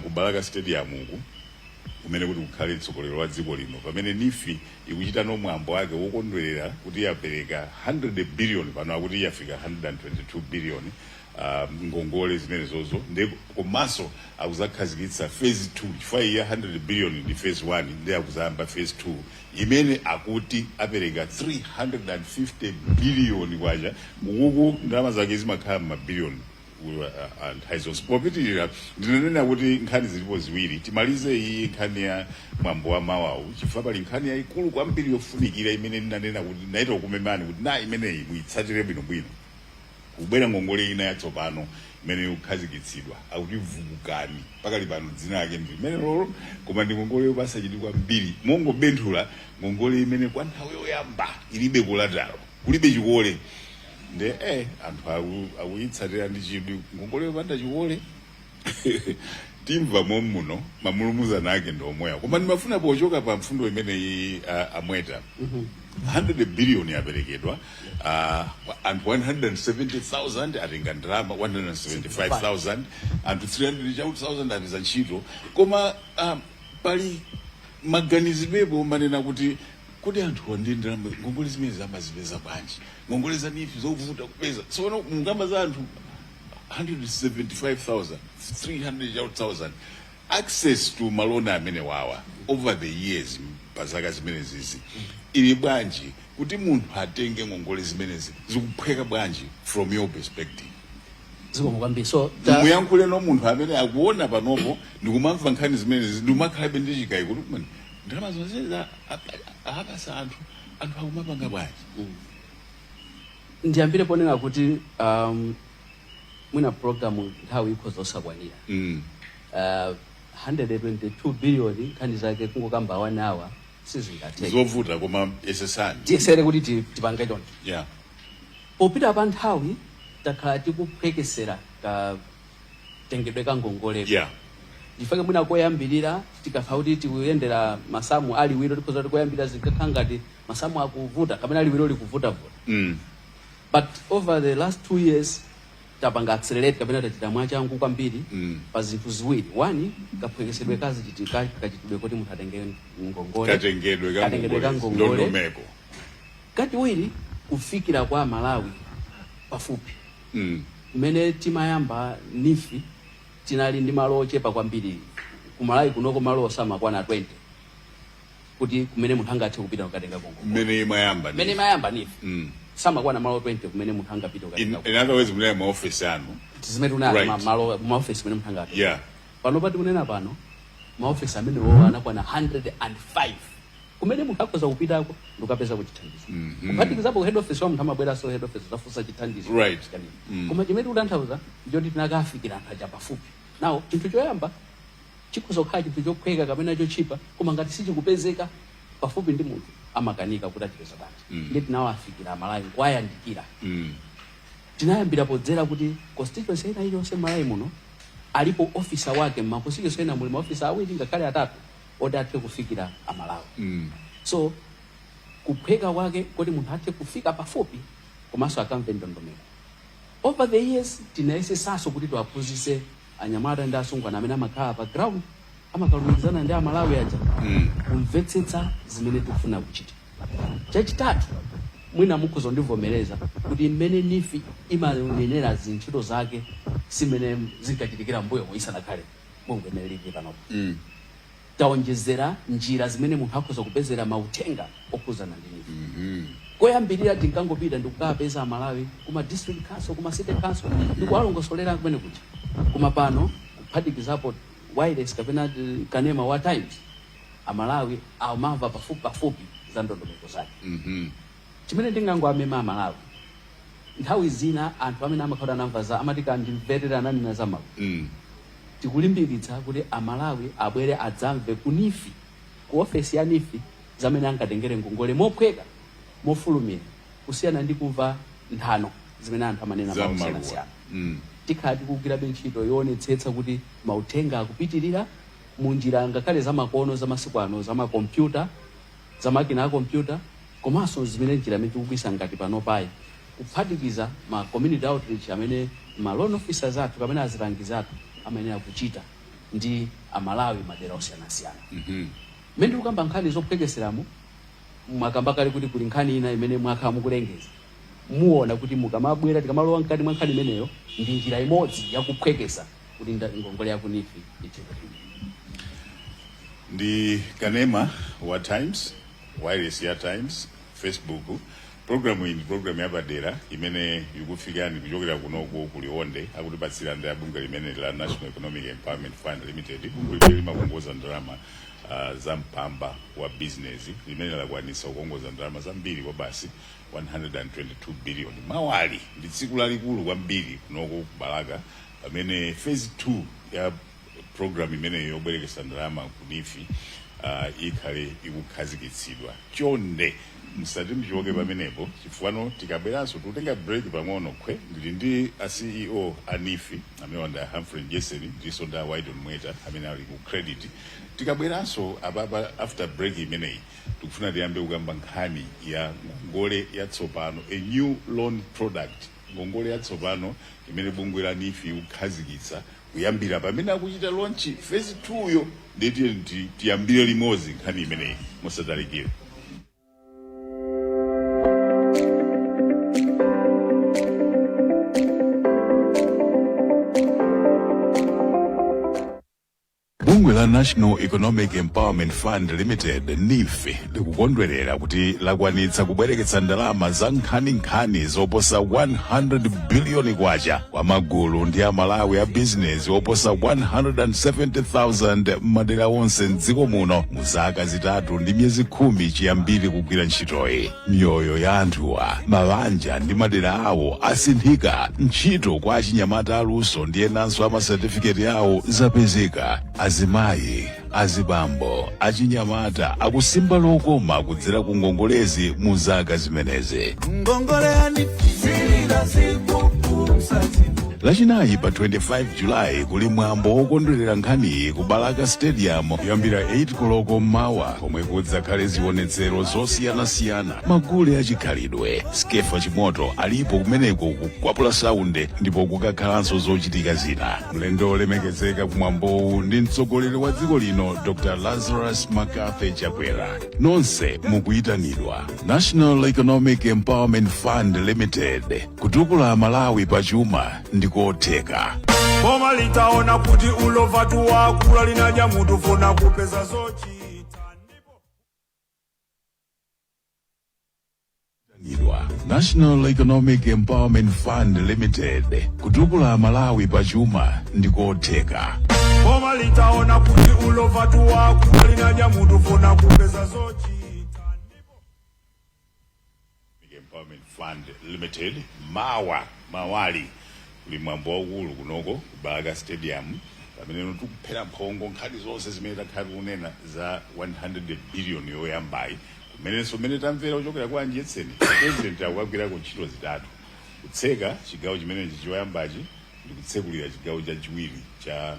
ku Balaka Stadium uku, kumene kuti kukhale mtsogoleri wa dziko lino, pamene NEEF ikuchita no mwambo wake wokondwerera kuti yapereka 100 billion. Pano akuti yafika 122 billion ngongole zimenezozo. Ndi komanso akuzakhazikitsa phase 2, chifukwa iyi ya 100 billion ndi phase 1, ndi akuzayamba phase 2 imene akuti apereka 350 billion kwacha. Ukuku ndalama zake zimakhala m'mabiliyoni nthawi zonse. Popitirira, ndinanena kuti nkhani zilipo ziwiri. Timalize iyi nkhani ya mwambo wa mawawu, chifukwa pali nkhani yayikulu kwambiri yofunikira imene ndinanena kuti naita kukumemani kuti na imeneyi muyitsatire bwinobwino. Kubwera ngongole ina yatsopano imene ikukhazikitsidwa, akuti Vukani. Pakali pano dzina lake ndi limene lolo, koma ndi ngongole yopasa chidwi kwambiri. Mongobenthula, ngongole imene kwa nthawi yoyamba ilibe collateral, kulibe chikole. Nde anthu akuyitsatira ndi chidwi ngongole yopanda chikole. Timva momuno mamulumuzana ake ndi omwewa. Koma ndimafuna pochoka pa mfundo imeneyi, amweta. 100 billion yaperekedwa, anthu 170,000 atenga ndalama, 175,000, anthu 300,000 apeza ntchito. Koma pali maganizidwepo manena kuti anthu ndi ndalama, ngongole zimene amazipeza bwanji? Ngongole za NEEF zovuta kupeza. Tsono mungamba za anthu 175,000, 300,000 access to maloni amene wawa over the years, pa zaka zimene zizi, ili bwanji kuti munthu atenge ngongole zimenezi? Zikuphweka bwanji from your perspective? Zikomo kwambiri. So muyankhule no munthu amene akuona panopo ndikumamva nkhani zimenezi, ndikumakhalabe ndi chikayiko kuti kumene ndalama zonse apasa anthu, anthu akumapanga bwanji? Ndiyambire ponena kuti mwina program nthawi ikhoza osakwanira. 122 billion, nkhani zake kungokamba 1 hour sizingatheke. Zovuta, koma yesesani. Tiyesere kuti tipange choncho. Popita pa nthawi takhala tikuphwekesera katengedwe ka ngongoleko. Ndifake mwina koyambirira tikakhala kuti tikuyendera masamu aliwiro, tikhoza kuti koyambirira zinkakhala ngati masamu akuvuta kapena aliwiro likuvutavuta. But over the last 2 years tapanga accelerate kapena tachita mwachangu kwambiri pa zinthu ziwiri. One, kaphwekesedwe kazichitika kachitidwe kuti munthu atenge ngongole. Katengedwe ka Katengedwe ka ngongole. ngongole. Ndondomeko. Kachiwiri, kufikira kwa Malawi pafupi. Mmene timayamba NEEF tinali ndi malo ochepa kwambiri kumalawi kunoko, malo osamakwana 20 kuti kumene munthu angathe kupita kukatenga ngongole. Mmene imayamba. Mmene imayamba NEEF, samakwana malo 20 kumene munthu angapite kukatenga. In other words, mune maofisi anu. Zimene tunali malo maofisi kumene munthu angathe. Pano tikunena pano, maofisi amenewo anakwana 105 kumene munthu akhoza kupitako ndikukapeza kuchithandizo, kuphatikizapo head office wa munthu amabweranso head office zafunsa chithandizo. Chanini. Koma chimene tikutanthauza ndichoti tinakafikira anthu aja pafupi nawo. Chinthu choyamba chikhoza kukhala chinthu chophweka kapena chochipa, koma ngati sichikupezeka pafupi ndi munthu, amakanika kuti achipeza bwanji? Ndi tinawafikira Amalawi nkuwayandikira. Tinayambira podzera kuti constituency ina iliyonse Malawi muno alipo officer wake. Ma constituency ena muli maofisa awiri ngakhale atatu oti athe kufikira Amalawi. So kuphweka kwake kuti munthu athe kufika pafupi komanso akamve ndondomeko. Over the years tinayesesanso kuti tiwaphunzitse anyamata ndi asungwana amene amakhala pa ground, amakalumikizana ndi Amalawi aja, kumvetsetsa zimene tikufuna kuchita. Chachitatu, mwina mukhoza kundivomereza kuti mmene NEEF imanenera zintchito zake simene zinkachitikira mbuyo isanakhale bungwe imene lili panopo. Taonjezera njira zimene munthu akhoza kupezera mauthenga okhuzana ndi NEEF. Koyambirira tinkangopita ndikukapeza Amalawi kuma district council, kuma city council, ndikuwalongosolera kumene kuja. Koma pano, kuphatikizapo wireless kapena kanema wa Times, Amalawi amamva pafupi pafupi za ndondomeko zake. Chimene ndingangoamema Amalawi, nthawi zina anthu amene amakhala anamva za amati kandimverera ananena za mawu, tikulimbikitsa kuti Amalawi abwere adzamve ku NEEF, ku ofesi ya NEEF, zamene angatengere ngongole mophweka, mofulumira, kusiyana ndi kumva nthano zimene anthu amanena Za mawu maluwa. osiyanasiyana. Tikhala tikugwirabe ntchito yoonetsetsa kuti mauthenga akupitirira munjira ngakhale zamakono zamasiku ano, zamakompyuta, zamakina a kompyuta, komanso zimene njira imene tikugwisa ngati pano payi, kuphatikiza ma community outreach amene ma loan officers athu kapena azilangizi athu amayenera kuchita ndi Amalawi madera osiyanasiyana. Mmene tikukamba nkhani zophwekeseramo, mwakamba kale kuti kuli nkhani ina imene mwakhala mukulengeza. Muona kuti mukamabwera, tikamalowa mkati mwa nkhani imeneyo, ndi njira imodzi yakuphwekesa kuti ngongole yaku NEEF ithe kuti Ndi kanema wa Times, wireless ya Times, Facebook. Programu iyi ndi programu yapadera imene ikufikani kuchokera kunoko ku Liwonde. Akutipatsira ndi abungwe limene la National Economic Empowerment Fund Limited, bungwe limene limakongoza ndalama za mpamba wa business, limene lakwanisa kukongoza ndalama zambiri kwa basi, 122 billion. Mawali ndi tsiku lalikulu kwambiri kunoko ku Balaka pamene phase 2 ya program imeneyo yobwerekesa ndalama ku NEEF Ikhale ikukhazikitsidwa. Chonde musati mchoke pamenepo, chifukwa tikabweranso tikutenga break pang'ono khwe. Ndili ndi a CEO a NEEF amene wanda Humphrey Mdyeseni, ndiso nda Wydon Mweta amene ali ku credit. Tikabweranso apapa after break imeneyi, tikufuna tiyambe kukamba nkhani ya ngongole yatsopano, a new loan product, ngongole yatsopano imene bungwe la NEEF ikukhazikitsa kuyambira pamene akuchita launch phase 2 yo. Nditiye tiyambire limodzi nkhani imeneyi, musatalikire. Bungwe la National Economic Empowerment Fund Limited, NEEF, likukondwerera kuti lakwanitsa kubwereketsa ndalama za nkhaninkhani zoposa 100 biliyoni kwacha kwa magulu ndi Amalawi a bizinesi oposa 170,000 m'madera onse mdziko muno mu zaka 3 ndi miyezi 10 chiyambire kugwira ntchitoyi. Miyoyo ya anthuwa, mabanja ndi madera awo asinthika. Ntchito kwa achinyamata aluso ndi enanso amasatifiketi awo zapezeka. Azimayi, azibambo, achinyamata akusimba lokoma kudzera ku ngongolezi mu zaka zimenezi. Ngongole ya NEEF. Lachinayi pa 25 Julayi kuli mwambo wokondwerera nkhaniyi ku Balaka Stadium kuyambira 8 koloko mmawa, komwe kudzakhale zionetsero zosiyanasiyana, magule achikhalidwe, Skefa Chimoto alipo kumeneko kukwapula saunde, ndipo kukakhalanso zochitika zina. Mlendo olemekezeka kumwambowu ndi mtsogoleri wa dziko lino, Dr Lazarus McCarthy Chakwera. Nonse mukuyitanidwa. National Economic Empowerment Fund Limited, kutukula Malawi pachuma ndikotheka. Boma litaona kuti ulova tuwakula, linadya mutu funa kupeza zochita. Idwa National Economic Empowerment Fund Limited, kutukula Malawi pachuma ndikotheka. Boma litaona kuti ulova tuwakula, linadya mutu funa kupeza zochita. Empowerment Fund Limited, mawa mawali kuli mwambo waukulu kunoko ku Balaka Stadium, pamene tikuphera mphongo nkhani zonse zimene takhala tikunena za 100 billion yoyambayi, kumenenso mmene tamvera kuchokera kwa Anjetseni, President akukagwirako ntchito zitatu: kutseka chigawo chimenechi choyambachi ndi kutsekulira chigawo chachiwiri cha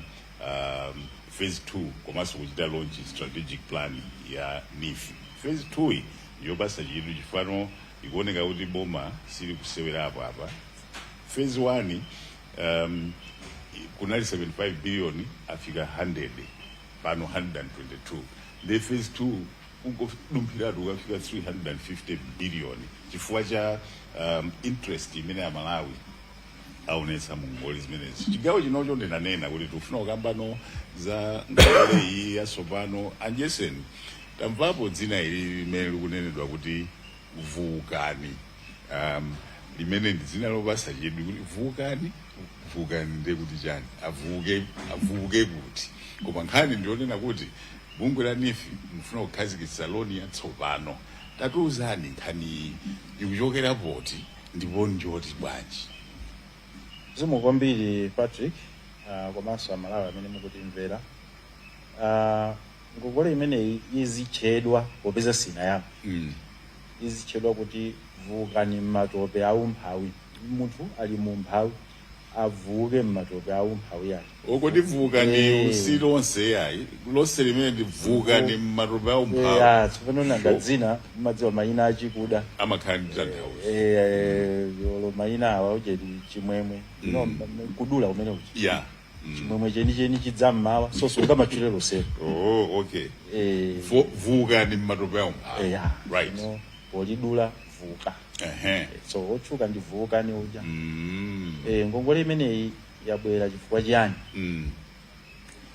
phase 2, komanso kuchita launch strategic plan ya NEEF. Phase 2 iyi yopasa chidwi chifano ikuoneka kuti boma sili kusewerapo apa. Phase 1 kunali 75 billion, afika 100, pano 122. Ndi phase 2 kungodumphiratu ukafika 350 billion chifukwa cha interest imene Amalawi aonetsa mu ngongole zimenezi. Chigawo chinocho ndinanena kuti tikufuna kukambano za ngongole iyi yatsopano. Anjesen, tamvapo dzina ili limene likunenedwa kuti Vukani, limene ndi dzina lopasa chidwi kuti Vukani. Vukani ndiye kuti chani? Avuke, avuke kuti? Koma nkhani ndionena kuti bungwe la NEEF mufuna kukhazikitsa loni yatsopano. Tatiuzani, nkhani iyi ikuchokera poti ndipo njoti bwanji? Zikomo kwambiri, Patrick, komanso Amalawi amene mukutimvera. Ngongole imeneyi izitchedwa, popeza sinayamba, izitchedwa kuti Vukani Mmatope Aumphawi. Munthu ali mu umphawi, avuke mmatope aumphawi ake. Okoti Vukani si lonse yayi, lonse limene ndi Vukani Mmatope Aumphawi. Ya, tsopano nanga dzina, mumadziwa mayina achikuda amakhala ndi tanthauzo. Olo mayina awa ujeni Chimwemwe no, kudula umene uchi chimwemwe chenicheni chidzammawa, so sungamatchule lonselo. Oh, okay. Vukani Mmatope Aumphawi. Ya. Right. No, polidula vuka. So otchuka ndi Vukani uja. Ngongole imeneyi yabwera chifukwa chiyani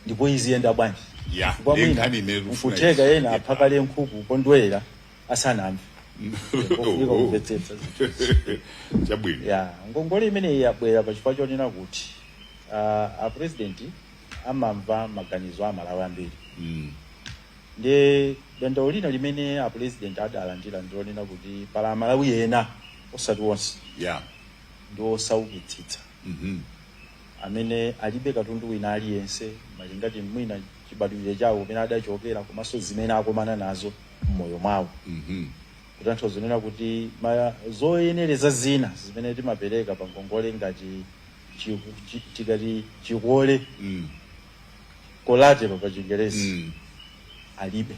ndipo iziyenda bwanji? Chifukwa Ndiye mwina nkhani imene tikufuna nkutheka izi. ena aphakale nkhuku kondwerera asanamve. Pofunika kumvetsetsa zinthu. Chabwino. Ya, ngongole imeneyi yabwera pachifukwa chonena kuti a President amamva maganizo a Malawi ambiri. Ndi dandaulo lina limene a President adalandira ndilonena kuti pala Amalawi ena, osati onse, ndi osaukitsitsa. Amene alibe katundu wina aliyense, malingati mwina chibadwire chawo, kumene adachokera, komanso zimene akomana nazo m'moyo mwawo. Kutanthauza zonena kuti zoyenereza zina zimene timapereka pa ngongole ngati tikati chikole, collateral pa Chingerezi, alibe.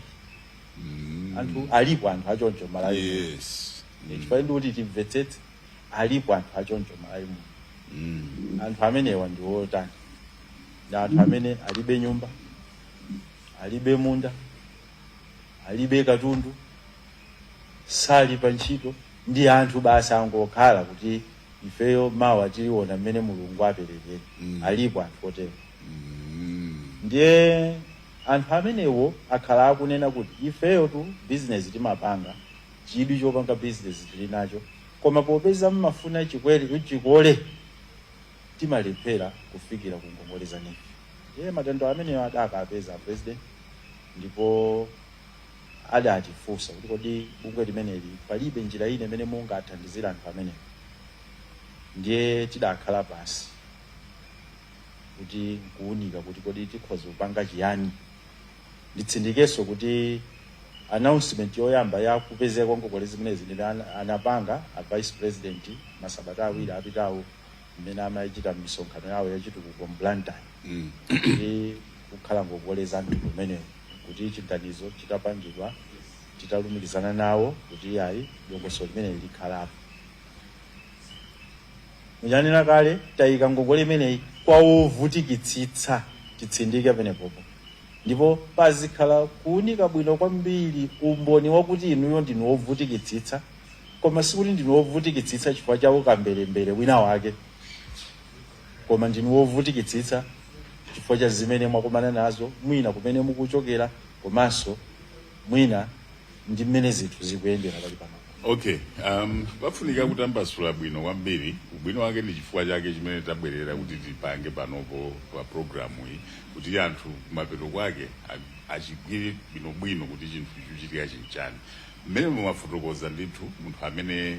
Anthu alipo, anthu achoncho Malawi muno. Chifukwa ndi kuti timvetsetse, alipo anthu achoncho Malawi muno. Anthu amenewa ndi otani? Ndi anthu amene alibe nyumba, alibe munda, alibe katundu, sali pa ntchito. Ndi anthu basi angokhala kuti ifeyo mawa tiliona mmene Mulungu aperekere. Alipo anthu otero. Ndiye anthu amenewo akhala akunena kuti ifeyo tu business timapanga, chidwi chopanga business tili nacho, koma popeza mmafuna chikwere, chikole, timalephera kufikira ku ngongole za NEEF. Ndiye matendo amenewo adakapeza a President, ndipo adatifunsa kuti kodi bungwe limeneli palibe njira ina imene mungathandizire anthu amenewo? Ndiye tidakhala pansi kuti nkuunika kuti kodi tikhoza kupanga chiyani. Nditsindikenso kuti announcement yoyamba ya kupezeka kwa ngongole zimenezi ndimene anapanga a Vice President masabata 2 apitawo, mmene amachita misonkhano yawo yachitukuko m'Blantyre, kuti kukhala ngongole za mtundu umenewu, kuti chiganizo chitapangidwa, titalumikizana nawo kuti ayi, dongosolo limeneli likhalapo. Muchanena kale, tayika ngongole imeneyi kwa ovutikitsitsa, titsindike penepopo, ndipo pazikhala kuunika bwino kwambiri, umboni wakuti inuyo ndinu ovutikitsitsa, koma sikuti ndinu ovutikitsitsa chifukwa cha ukamberembere wina wake, koma ndinu wovutikitsitsa chifukwa cha zimene mwakumana nazo, mwina kumene mukuchokera, komanso mwina ndi mmene zinthu zikuyendera pali pano. Okay, pafunika kutambasula bwino kwambiri. Ubwino wake ndi chifukwa chake chimene tabwerera kuti tipange panopo pa programu iyi, kuti anthu kumapeto kwake achigwire bwinobwino kuti chinthu chikuchitika chinchani. Mmene mumafotokoza ndithu, munthu amene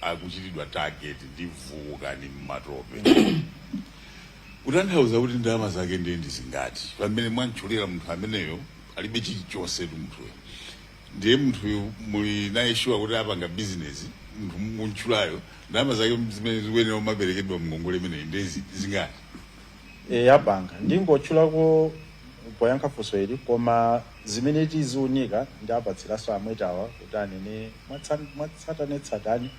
akuchitidwa target ndi Vukani Mmatope, kutanthauza kuti ndalama zake ndiye ndi zingati? Pamene mwantchulira munthu ameneyo alibe chilichonse tu munthuyo. Ndiye munthuyu muli naye sure kuti apanga business? Munthu muntchulayo, ndalama zake zimene zikuyenera kumaperekedwa mngongole imeneyi ndiye zingati? E, apanga. Ndingotchulako poyankha funso ili, koma zimene tiziunika ndi apatsiranso amwetawa kuti anene mwatsatanetsatane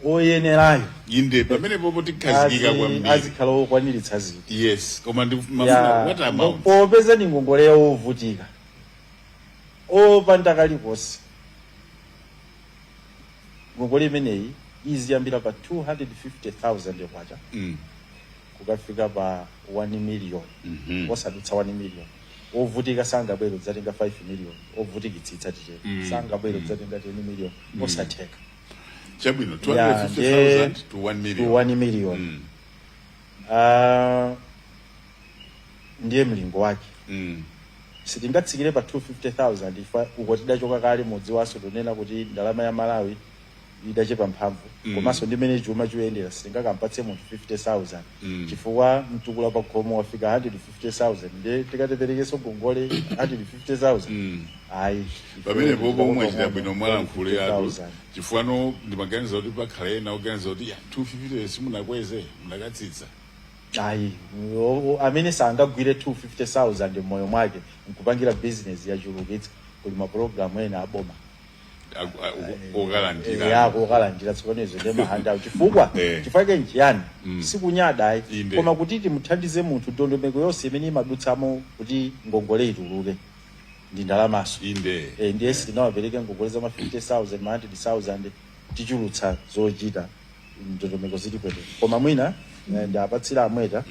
oyenerayo. Inde, pamene popo tikhazikika kwambiri. Azikhala okwaniritsa zinthu. Yes, koma ndimafuna what amount? Popeza ni ngongole yovutika opanda kalikonse, ngongole imeneyi iziyambira pa 250,000 kwacha kukafika pa 1 million, osadutsa 1 million. Ovutika sangabwere kudzatenga 5 million, ovutikitsitsa titero, sangabwere kudzatenga 10 million, osatheka. Chabwino. Ya, 250,000 to 1 to million. 1 million. Ah, ndiye mlingo wake. Sitingatsikire pa 250,000 ifa uko tidachoka kale. Mudziwanso tunena kuti ndalama ya Malawi idachepa mphamvu, komanso ndi mmene chuma chikuyendera, sitingakampatse munthu 50,000, chifukwa mtukula pa khomo wafika 150,000, ndiye tikatiperekenso ngongole 150,000? Ayi. Pamene popo umachita bwino mwalankhuliratu, 50,000. chifukwa no ndimaganiza kuti pakhala ena oganiza kuti ya 250 simunakweze, munakatsitsa. Ayi, amene sangagwire 250,000 mmoyo mwake nkupangira business yachulukitsa, kuli mapulogalamu ena aboma okalandira. Yako okalandira. Tsopano izo ndi ma handout, chifukwa chifukwa ke nchiyani? Sikunyada ayi, koma kuti timuthandize munthu, ndondomeko yonse imene imadutsamo kuti ngongole ituluke ndi ndalamaso. Ndiye sitingawapereke ngongole za ma 50,000, ma 100,000, tichulutsa zochita, ndondomeko zili pwete. Koma mwina ndiapatsira amweta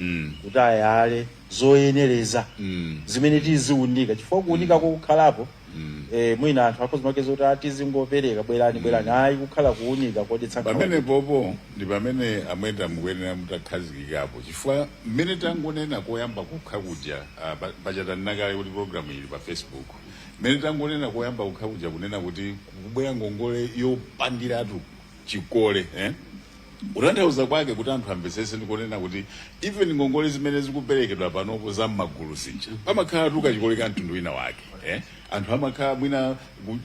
kuti ayale zoyenereza zimene tiziunika, chifukwa kuunika kukhalapo, mwina anthu akhoza makeza kuti atizingopereka, bwerani bwerani. Ayi, kukhala kuunika kodetsa nkhawa. Pamene popo ndi pamene amweta mukuyenera mutakhazikikapo, chifukwa mmene tangonena koyamba kukha kuja, pachatanena kale kuti program ili pa Facebook, mmene tangonena koyamba kukha kuja kunena kuti kubwera ngongole yopandiratu chikole, eh? Kutanthauza kwake, kuti anthu amvetsetse, ndikunena kuti even ngongole zimene zikuperekedwa panopo za mmagulu zija, pamakhala tukachikole ka mtundu wina wake, eh? Anthu amakhala mwina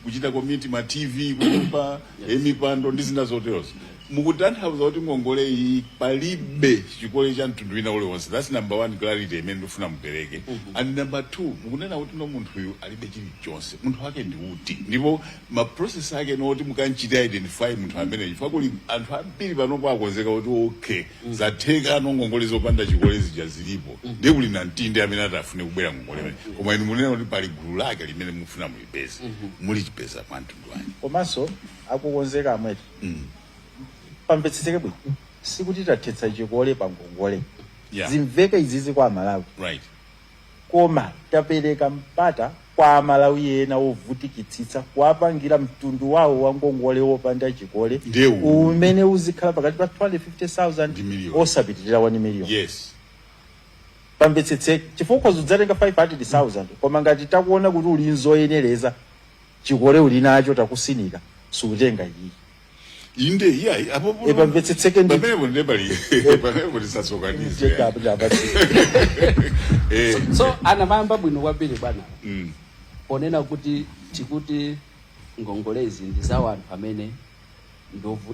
kuchita commit ma TV kunyumba, mipando ndi zina zoterozo. Mukutanthauza kuti ngongole iyi palibe chikole cha mtundu wina uliwonse? That's number one clarity imene ndifuna mupereke. And number two, mukunena kuti no, munthuyu alibe chilichonse, munthu wake ndi uti, ndipo ma process ake noti mukanchita identify munthu amene? Chifukwa kuli anthu ambiri panopo akonzeka kuti okay, zatheka, no, ngongole zopanda chikole zija zilipo, ndiye kuli na mtinde amene atafune kubwera ngongole imene. Koma inu munena kuti pali gulu lake limene mufuna mulipeze. Mulichipeza mwa mtundu wanji? Komanso akukonzeka amwete, pamvetsetseke bwino, sikuti tathetsa chikole pa ngongole. Zimveke izizi kwa Amalawi. Koma tapereka mpata kwa Amalawi ena ovutikitsitsa, kuwapangira mtundu wawo wa ngongole wopanda chikole Ndiye uwu. umene uzikhala pakati pa 250,000 Ndi million. osapitirira 1 million. Pamvetsetseke, chifukwa udzatenga 500,000, koma ngati takuona kuti uli nzoyenereza, chikole uli nacho, takusinika, sukutenga iyi. Inde, iyayi, apo E, pamvetsetseke ndi pamenepo ndiye pali pamenepo tisasokanise. So anamayamba bwino kwambiri bwana ponena kuti tikuti ngongolezi ndi za anthu amene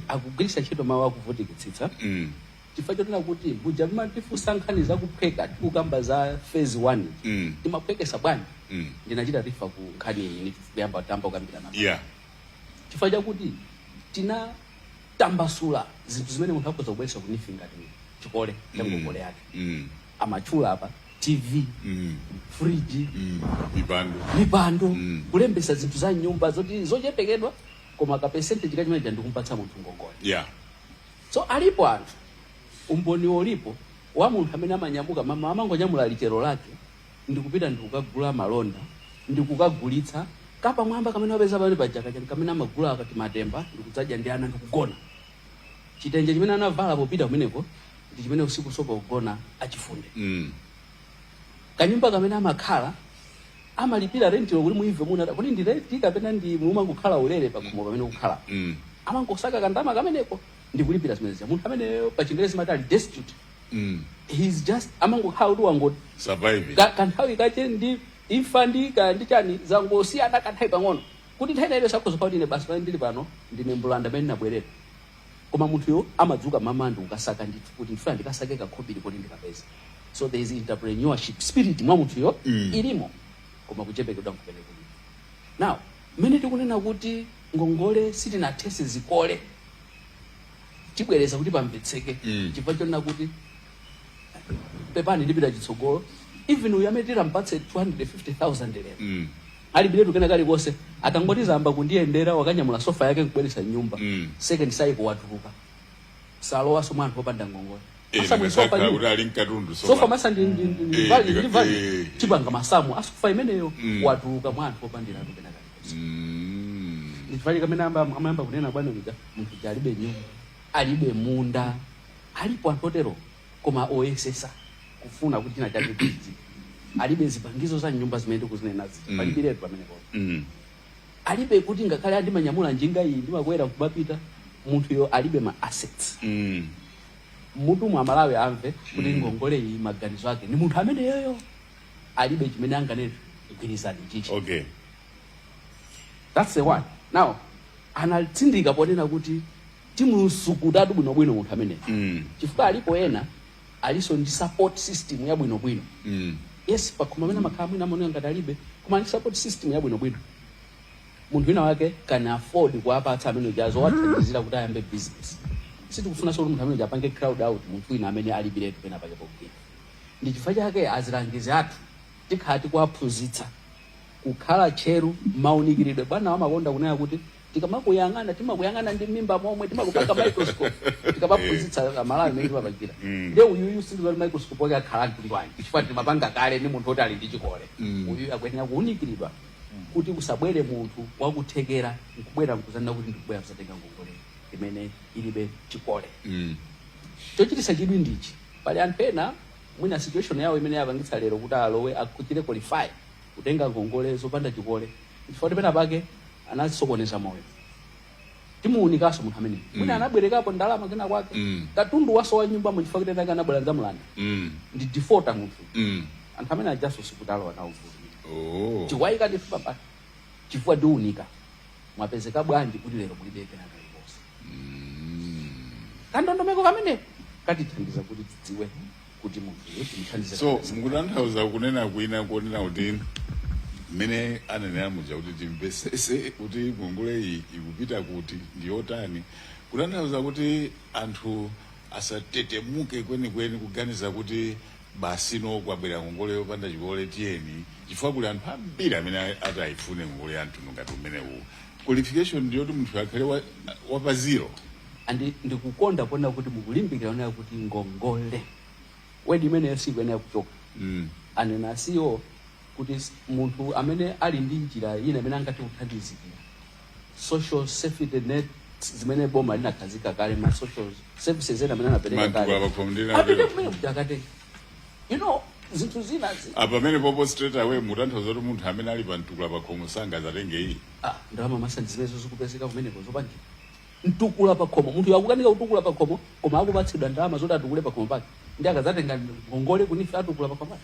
akugwiritsa ntchito mawu akuvutikitsitsa, chifukwa chonena kuti muja mumatifunsa nkhani zakuphweka, tikukamba za phase 1, timaphwekesa bwanji? Ndinachita refer ku nkhani iyi kuyamba tamba kukambirana, chifukwa chakuti tinatambasula zinthu zimene munthu akhoza kubweretsa ku NEEF ngati chikole cha ngongole yake. Amatchula apa TV, friji, mipando, mipando, kulembesa zinthu za nyumba zoti zochepekedwa, koma ka percentage kachimene ndikumpatsa munthu ngongole. So alipo anthu, umboni ulipo wa munthu amene amanyamuka mama, amangonyamula lichero lake ndikupita ndikukagula malonda, ndikukagulitsa kapamwamba kamene wapeza pamene paja kacha kamene amagula akati matemba, ndikudzadya ndi ana ndikugona. Chitenje chimene anavala popita kumeneko ndi chimene usiku sopa kugona achifunde. Kanyumba kamene amakhala amalipira rentilo, kuti muimve muna kuti ndi renti kapena ndi mumangokhala ulere pakhomo pamene kukhala, amangosaka kandama kameneko ndikulipira zimenezi. Munthu ameneyo pa Chingerezi mati ali destitute. He's just amangokhala kuti wango surviving. Kanthawi kache ndi imfa ndi ka ndi chani zangosiyana kanthawi pang'ono, kuti nthawi inayo sakhoza kuti ine basi pamene ndili pano ndine mbulanda pamene ndinabwerera. Koma munthuyo amadzuka mama ndi kukasaka ndithu kuti ndifuna ndikasake kakhobiri kuti ndikapeze. So there is entrepreneurship spirit mwa munthuyo, ilimo, koma kuchepekedwa nkumene kulipo. Now mmene tikunena kuti ngongole sitinathese zikole, tibwereza kuti pamvetseke, chifukwa chonena kuti, pepani, ndipita chitsogolo, even uyu amene titampatse 250,000 lero, alibiretu kena kalikonse, akangoti zamba kundiyendera, wakanyamula sofa yake nkubweretsa nyumba, second cycle watuluka, salowaso mwa anthu opanda ngongole. Masa mwe sofa Sakhala nyumba. kuti ali mkatundu. Sofa masa ndi value, ndi value. Tipanga masamu asofa imeneyo, watuluka mwa anthu opandiratu kena kalikonse. Ndichifukwa kamene amayamba kunena bwana kuja, munthu uja alibe nyumba, alibe munda. Alipo anthu otero, koma oyesesa kufuna kuti china chake chichitike. Alibe zipangizo za nyumba zimene tikuzinenazi, palibiretu pamenepo. Alibe kuti ngakhale andimanyamula njinga iyi, ndimakwera kumapita. Munthuyo alibe ma assets. Mutu mwa Malawi amve kuti ngongole iyi maganizo ake ni munthu ameneyoyo alibe chimene anganene gwirizani chichi. That's the one. Now anatsindika ponena kuti timusukutatu bwinobwino munthu ameneyo, chifukwa alipo ena aliso ndi support system yabwinobwino. Yes, pakhomo amene amakhala mwina amaoneka ngati alibe, koma ali support system yabwinobwino. Munthu wina wake can afford kuwapatsa amene uja zowathandizira kuti ayambe business. Sitikufunanso kuti munthu amene uja apange crowd out munthu wina amene alibiretu pena pake pogwira. Ndi chifukwa chake azilangizi athu tikhala tikuwaphunzitsa kukhala tcheru maunikiridwe. Bwana amakonda kunena kuti tikamakuyang'ana, timakuyang'ana ndi mimba momwe, timakupanga microscope tikamaphunzitsa Amalawi amene timapangira. Nde uyuyu sindizoti microscope wake akhala mtundu wanji, chifukwa timapanga kale ndi munthu woti ali ndi chikole. Uyu akuyenera kuunikiridwa kuti kusabwere munthu wakuthekera nkubwera nkuzanena kuti ndikubwera kuzatenga ngongole imene ilibe chikole. Chochititsa chidwi ndichi: pali anthu ena mwina situation yawo imene yapangitsa lero kuti alowe, akuchite qualify kutenga ngongole zopanda chikole, chifukwa kuti pena pake anasokoneza moyo. Timuwunikanso munthu amene mwina anabwerekapo ndalama kena kwake, katundu wasowa nyumba muchifukwa kuti ena anabwera dzamulanda, ndi defaulter munthu. Anthu amene ajaso sikutalowa nawo gulu. Tiwayika ndife pambali chifukwa tiwunika mwapezeka bwanji kuti lero mulibe kena kalikonse. Kandondomeko kameneko katithandiza kuti tidziwe kuti munthuyo timuthandize. So mukutanthauza kunena kwina kunena kuti mmene anenera muja kuti timvesese kuti ngongole iyi ikupita kuti, ndiyotani, kutanthauza kuti anthu asatetemuke kwenikweni kuganiza kuti basi no, kwabwera ngongole yopanda chikole, tiyeni, chifukwa kuli anthu ambiri amene ati ayifune ngongole ya mtundu ngati umenewu. Qualification ndiyoti munthu akhale wa pa zero. And ndikukonda kuona kuti mukulimbikira kunena kuti ngongole, word imeneyo sikuyenera kuchoka. Anena siyo kuti munthu amene ali ndi njira ina imene angathe kuthandizikira, social safety net zimene boma linakhazika kale, ma social services ena amene anapereka Mantuka kale, pakhomo apite kumene kuti akatenge zinthu zina Apa pamene popo straight away mutanthauza kuti munthu amene ali pa mtukula pakhomo sangazatenge iyi? Ah, ndalama masa ndi zimenezo zikupezeka kumeneko zopangira mtukula pakhomo. Munthu akukanika kutukula pakhomo koma akupatsidwa ndalama zoti atukule pakhomo pake, ndi akadzatenga ngongole ku NEEF atukula pakhomo pake.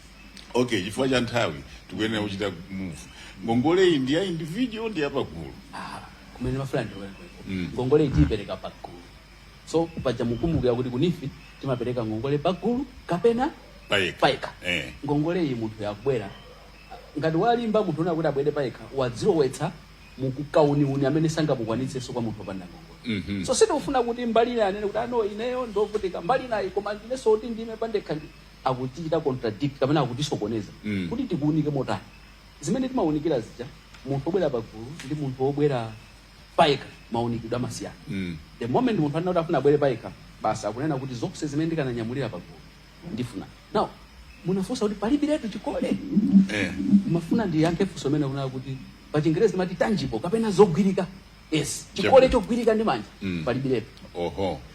Okay, chifukwa cha nthawi tikuyenera kuchita move. Ngongole iyi ndi ya individual, ndi ya pagulu? Ah, kumene mafuna ndi ngongole itiyipereka pagulu. So paja mukumbukira kuti ku NEEF timapereka ngongole pagulu kapena payekha. Payekha. Ngongole iyi munthu yakubwera ngati walimba munthu una kuti abwere payekha, wadzilowetsa mukukauniuni amene sangamukwanitsenso kwa munthu wopanda ngongole. So sitikufuna kuti mbali ina anene kuti ano ineyo ndovutika, mbali inayi koma ndinenso kuti ndime pandekha ndi akutichita contradict kapena akutisokoneza. Kuti tikuunike motani? Zimene timawunikira zija, munthu wobwera pagulu ndi munthu wobwera payekha, maunikidwe amasiyana. The moment munthu anena kuti afuna abwere payekha, basi akunena kuti zonse zimene ndikananyamulira pagulu ndifuna. Now munafunsa kuti palibiretu chikole. Mafuna ndiyankhe funso limene kunena kuti pa Chingerezi timati tangible kapena zogwirika. Yes, chikole chogwirika ndi manja palibiretu.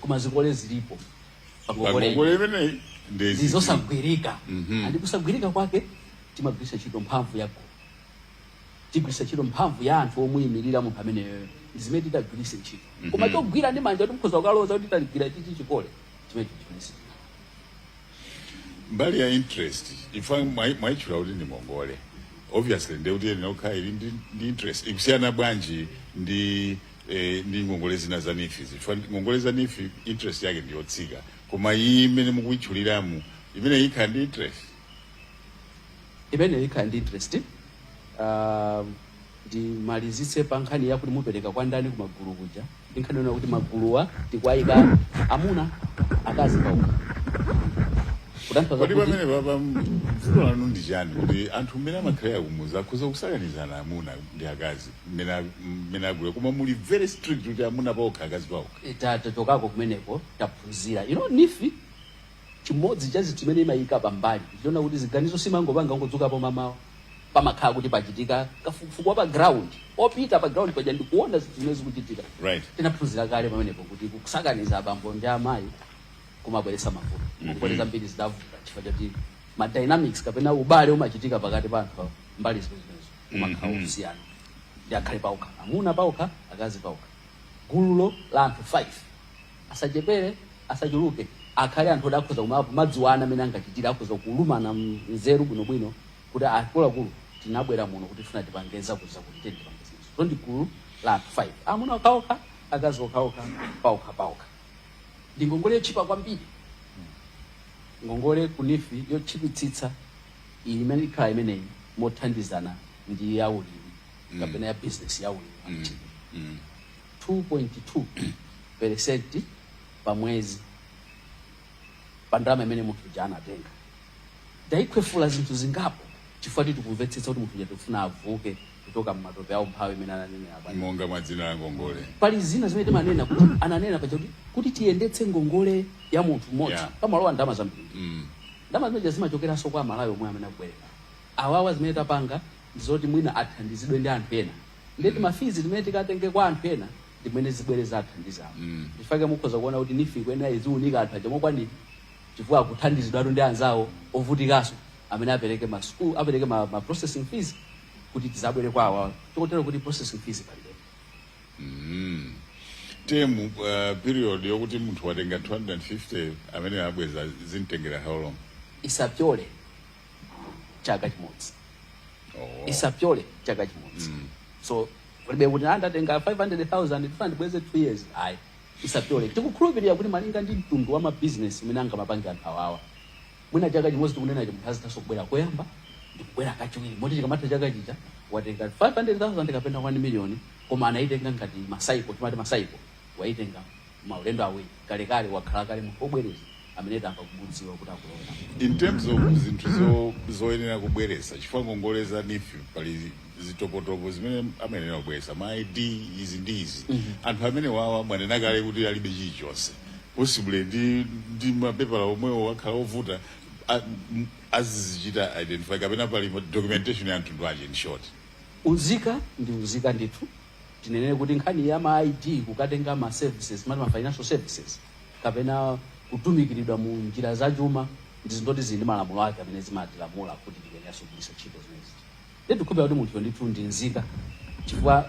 Koma zikole zilipo pangongole. Pangongole imeneyi ndi ndizosagwirika. And kusagwirika kwake timagwiritsa ntchito mphamvu ya gulu, tigwiritsa ntchito mphamvu ya anthu omuyimirira munthu ameneyoyo, ndi zimene titagwiritse ntchito. Koma chogwira ndi manja kuti mukhoza kukaloza kuti taligwira chichi chikole chimene chimene sichina. Mbali ya interest, ifa mwayitchula kuti ndi ngongole, obviously ndiye kuti ine okha ili ndi interest. Ikusiyana bwanji ndi ngongole zina za NEEF? Chifukwa ngongole za NEEF interest yake ndiyotsika, koma iyi imene mukuyitchuliramu imene ikhala ndi interest? Imene ikhala ndi interest, ndimalizitse pa nkhani yakuti mupereka kwa ndani kumagulu kuja, ndi nkhani yona kuti maguluwa tikuwayika amuna, akazi paokha, kutanthauza Kodi kuti pamene papa vuto lanu ndi chani kuti anthu mmene amakhalira kumuzi akhoza kusakanizana amuna ndi akazi mmene agule, koma muli very strict kuti amuna paokha, akazi paokha? Tachokako kumeneko, taphunzira. NEEF chimodzi cha zinthu zimene imayika pambali ndichoona kuti ziganizo simangopanga ngodzukapo mamawa. Pamakhala kuti pachitika kafukufuku wa pa ground, opita pa ground paja ndikuona zinthu zimene zikuchitika. Tinaphunzira kale pamenepo kuti kusakaniza abambo ndi amayi kumabweretsa mavuto. Ngongole zambiri zidavuta chifukwa choti ma dynamics kapena ubale umachitika pakati pa anthu mbali zimenezo umakhala usiyana. Ndi akhale paokha, amuna paokha, akazi paokha. Gululo la anthu 5, asachepere, asachuluke, akhale anthu oti akhoza kumadziwana amene angachitire, akhoza kulumana nzeru bwinobwino kuti akuluakulu tinabwera muno kuti tifuna tipange zakuti zakuti, tiyeni tipange zimenezo. So ndi gulu la anthu 5, amuna okhaokha, akazi okhaokha, paokha paokha. Ndi ngongole yotchipa kwambiri. Ngongole ku NEEF yotchipitsitsa iyi imene ikhala imeneyi mothandizana ndi ya ulimi kapena ya business ya ulimi, 2.2% pa mwezi pa ndalama imene munthu uja anatenga. Tayikhwefula zinthu zingapo chifukwa tikumvetsetsa kuti munthu uja tikufuna avuke kuchoka mmatope awo mphawi imene ananenera bwana. Monga mwa dzina la ngongole. Pali zina zimene timanena kuti ananena paja kuti tiyendetse ngongole ya munthu mmodzi pamalowa ndalama zambiri. Ndalama zimeneja zimachokeranso kwa Amalawi omwe amene akubwereka. Awawa zimene tapanga ndizoti mwina athandizidwe ndi anthu ena, ndeti ma fees timene tikatenge kwa anthu ena ndimene zibwere zathandizawo. Chifukwa mukhoza kuona kuti NEEF ikuyenera iziunika anthu aja mokwanira, chifukwa akuthandizidwatu ndi anzawo ovutikanso amene apereke ma school, apereke ma processing fees kuti tizabwere kwa awawa, chotero kuti processing fees palibe. Term, period yokuti munthu watenga 250 amene abweza zimtengera how long? Isapyole chaka chimodzi. Isapyole chaka chimodzi. So kulibe kuti andatenga 500,000, ndifuna ndibweze 2 years, ayi, isapyole. Tikukhulupirira kuti malinga ndi mtundu wa mabizinesi umene angamapange anthu awawa, mwina chaka chimodzi tikunenacho, munthu azithanso kubwera koyamba ndikubwera kachiwiri, moti chikamatha chaka chija watenga 500,000 kapena 1 million, koma anayitenga ngati ma cycle, timati ma cycle, waitenga maulendo awiri. Kalekale wakhala kale munthu wobwereza amene tamva kumudziwa kuti akulowera. In terms of zinthu zoyenera kubweresa, chifukwa ngongole za NEEF pali zitopotopo zimene amayenera kubweresa, ma ID, izi ndi izi. Anthu amene wawa mwanena kale kuti alibe chilichonse, possibly ndi mapepala omwewo akhala ovuta azizichita identify, kapena pali documentation ya mtundu wanji, in short? Unzika ndi unzika ndithu. Tinenere kuti nkhani ya ma ID, kukatenga ma services, mati ma financial services kapena kutumikiridwa mu njira zachuma, ndi zinthu zili ndi malamulo ake amene zimatilamula kuti tikuyeneranso kugwiritsa ntchito zimenezi. Ndi tikukhulupirira kuti munthuyo ndithu ndi nzika, chifukwa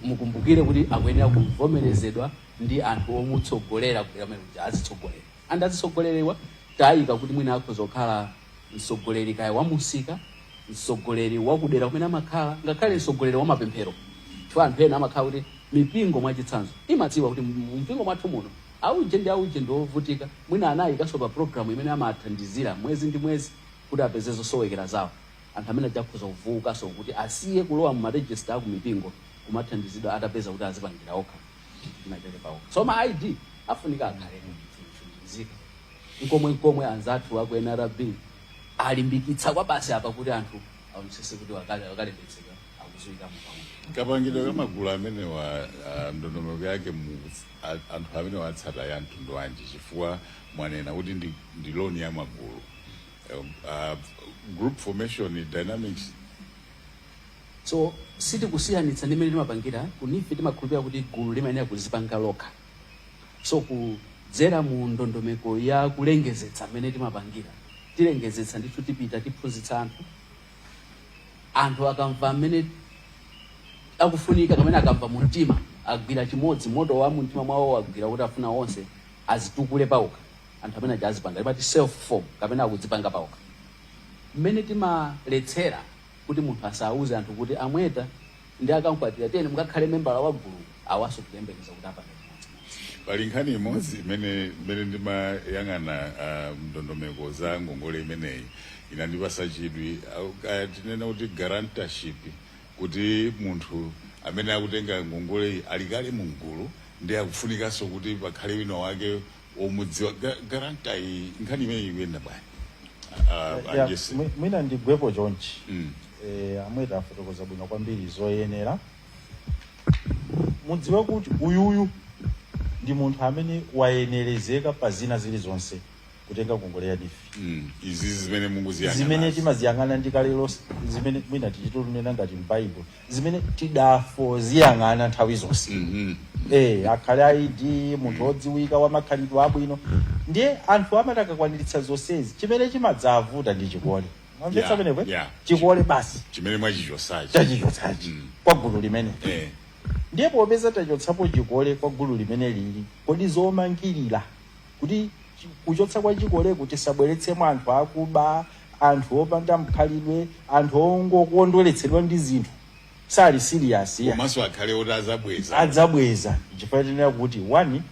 mukumbukire kuti akuyenera kuvomerezedwa ndi anthu omutsogolera kudera kumene kuti azitsogolera. And azitsogolerewa tayika kuti mwina akhoza kukhala mtsogoleri kaya wamusika, mtsogoleri wakudera kumene amakhala, ngakhale mtsogoleri wa mapemphero, chifukwa anthu ena amakhala kuti mipingo mwachitsanzo imadziwa kuti mpingo mwathu muno auje ndi auje ndi ovutika, mwina anayikanso pa program imene amathandizira mwezi ndi mwezi kuti apeze zosowekera zawo. Anthu amene ajakhoza kuvuukanso kuti asiye kulowa mu ma register aku mipingo, kumathandizidwa atapeza kuti azipangira okha china chake paokha. So ma ID afunika akhale nzika. Nkomwe nkomwe anzathu aku NRB alimbikitsa kwa basi apa kuti anthu aonetsetse kuti wakalembetsedwa, akudziwika mu pamwe. Kapangidwe kamagulu amenewa, ndondomeko yake anthu amene watsata ya mtundu wanji? Chifukwa mwanena kuti ndi loan ya magulu, group formation dynamics. So sitikusiyanitsa ndi mmene timapangira ku NEEF. Timakhulupirira kuti gulu limayenera kuzipanga lokha. So kudzera mu ndondomeko ya kulengezetsa mmene timapangira, tilengezetsa ndithu, tipita tiphunzitsa anthu. Anthu akamva mmene akufunika kamene akamva mu mtima, agwira chimodzi, moto wa mu mtima mwawo wagwira kuti afuna onse azitukule pawokha, anthu amene aja azipanga, timati self form kapena akudzipanga pawokha. Mmene timaletsera kuti munthu asauze anthu kuti amweta ndi akankwatira, tiyeni mukakhale membala wa gulu, awaso tikuyembekeza kuti apanga chimodzimodzi. Pali nkhani imodzi imene ndimayang'ana, ndondomeko za ngongole imeneyi inandipasa chidwi. Kaya tinena kuti guarantorship, kuti munthu amene akutenga ngongole ali kale mu gulu ndi akufunikanso kuti pakhale wina wake womudziwa, guarantor iyi, nkhani imeneyi ikuyenda bwanji? Ya, Ajese. Mwina ndigwepo chonchi. Amweta afotokoza bwino kwambiri zoyenera. Mudziwe kuti uyuyu ndi munthu amene wayenerezeka pa zina zilizonse kutenga ngongole ya NEEF. Izi zimene mukuziyang'ana. Zimene timaziyang'ana ndi kale lonse, zimene mwina tichitonena ngati m'Baibulo, zimene tidafoziyang'ana nthawi zonse. Akhale ID, munthu wodziwika, wamakhalidwe abwino. Ndiye anthu amati akakwaniritsa zonsezi, chimene chimadzavuta ndi chikole. Mwamvetsa pamenepo, eh? Yeah. Chikole basi. Chimene mwachichotsachi. Chachichotsachi kwa gulu limene. Ndiye popeza tachotsapo chikole kwa gulu limene lili, kodi zomangirira kuti kuchotsa kwa chikole kuti tisabweretsemo anthu akuba, anthu opanda mkhalidwe, anthu ongokondweretsedwa ndi zinthu, sali serious ya. Komanso akhale oti azabweza. Adzabweza. Chifukwa tinena kuti one,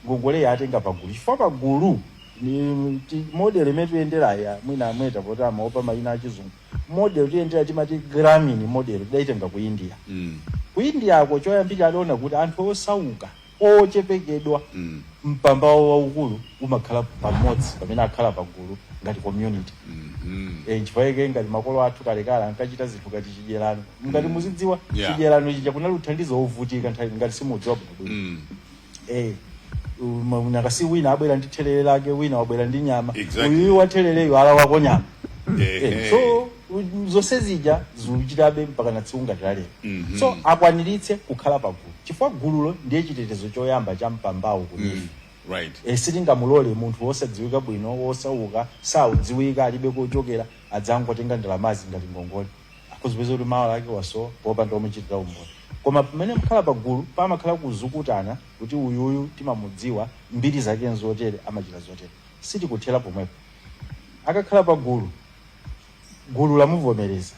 ngongole yatenga pagulu, chifukwa pagulu ni model imene tuyenderayi, mwina amweta poti amaopa mayina achizungu, model tuyendera timati Grameen model, tidaitenga ku India. Ku Indiako choyambira adaona kuti anthu osauka ochepekedwa, mpamba wawo waukulu umakhala pamodzi pamene akhala pagulu ngati community. Chifukwa chake ngati makolo athu kalekale ankachita zinthu ngati chidyerano, ngati muzidziwa, chidyerano chija kunali kuthandiza ovutika nthawi, ngati simudziwa bwinobwino. Nakasi wina abwera ndi thelere lake, wina wabwera ndi nyama. Uyuyu wa thelereyo alawako nyama. So zonse zija zikuchitabe mpaka na tsiku ngati lalero. So akwaniritse kukhala pagulu, chifukwa gululo ndiye chitetezo choyamba cha mpambawo ku NEEF. Sitingamulole munthu wosadziwika bwino, wosauka, saudziwika, alibe kochokera, adzangotenga ndalamazi ngati ngongole, akuzipeza kuti mawa lake wasowa popanda omuchitira umboni. Koma pamene mkhala pagulu pamakhala kuzukutana kuti uyuyu timamudziwa, mbiri zake nzotere, amachita zotere. Sitikuthera pomwepo. Akakhala pagulu, gulu lamuvomereza,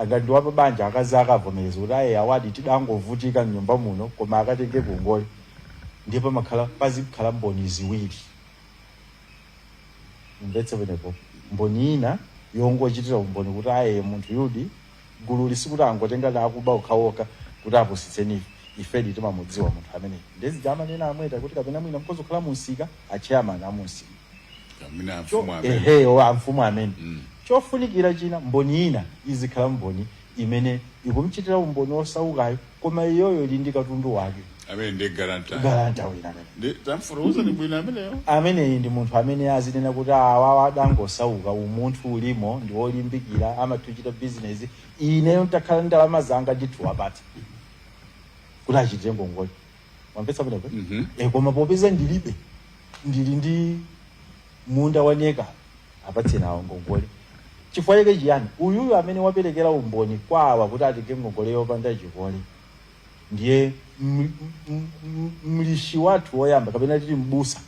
angati wapa banja, akazi akavomereza kuti aye, awadi tidangovutika mnyumba muno, koma akatenge ngongole, ndiye pamakhala pazikhala mboni ziwiri. Mvetse penepo, mboni ina yongochitira umboni kuti aye, munthu yudi gulu lisikuti angotenga lakuba okhaokha kuti apusitseni ife, ifedi timamudziwa munthu ameneyi. Ndezija amanena amweta kuti kapena mwina mkozi kukhala munsika, a chairman amunsika. Amene amfumu amene. Ehe, o amfumu amene. Chofunikira china, mboni ina izikhala mboni imene ikumchitira umboni osaukayo, koma iyoyo ili ndi katundu wake. Amene ndi guarantor. Guarantor wina amene. Ndi tamfuruza ni bwino ameneyo. Ameneyi ndi munthu amene azinena kuti awa adangosauka, umunthu ulimo, ndi wolimbikira, amatuchita bizinesi, ineyo ntakhala ndalama zanga ndithu wapatsa kuti achitire ngongole. Wamvetsa pamenepo? Mhm. Koma popeza ndilibe, ndili ndi munda waneka, apatse nawo ngongole. Chifukwa chake chiyani? Uyuyu amene waperekera umboni kwa awa kuti atenge ngongole yopanda chikole ndiye mlishi wathu woyamba, kapena tili mbusa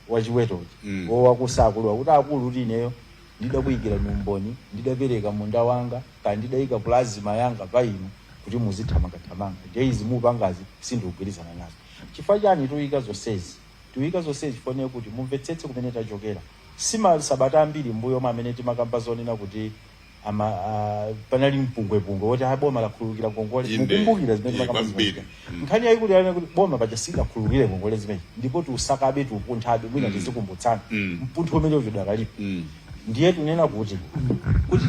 wachiwetochi wowakusakuluwa kuti akulu, kuti ineyo ndidakuyikira umboni, ndidapereka munda wanga, kaya ndidayika plasma yanga pa inu kuti muzithamangathamanga, ndiye izi mupangazi sindikugwirizana nazo. Chifukwa chani tuyika zonsezi? Tuyika zonsezi chifukwa kuti mumvetsetse kumene tachokera. Simasabata ambiri mbuyo mwa amene timakamba zonena kuti ama panali mpungwepungwe woti ah, boma lakhululukira ngongole. Inde. Mukumbukira zimene timakamba Kwambiri. zimene? Nkhani yayikulu yanena kuti boma paja silakhululukire ngongole zimene, ndipo tiusakabe, tiupunthabe, mwina tizikumbutsana mpuntho umene udakalipo. Ndiye tunena kuti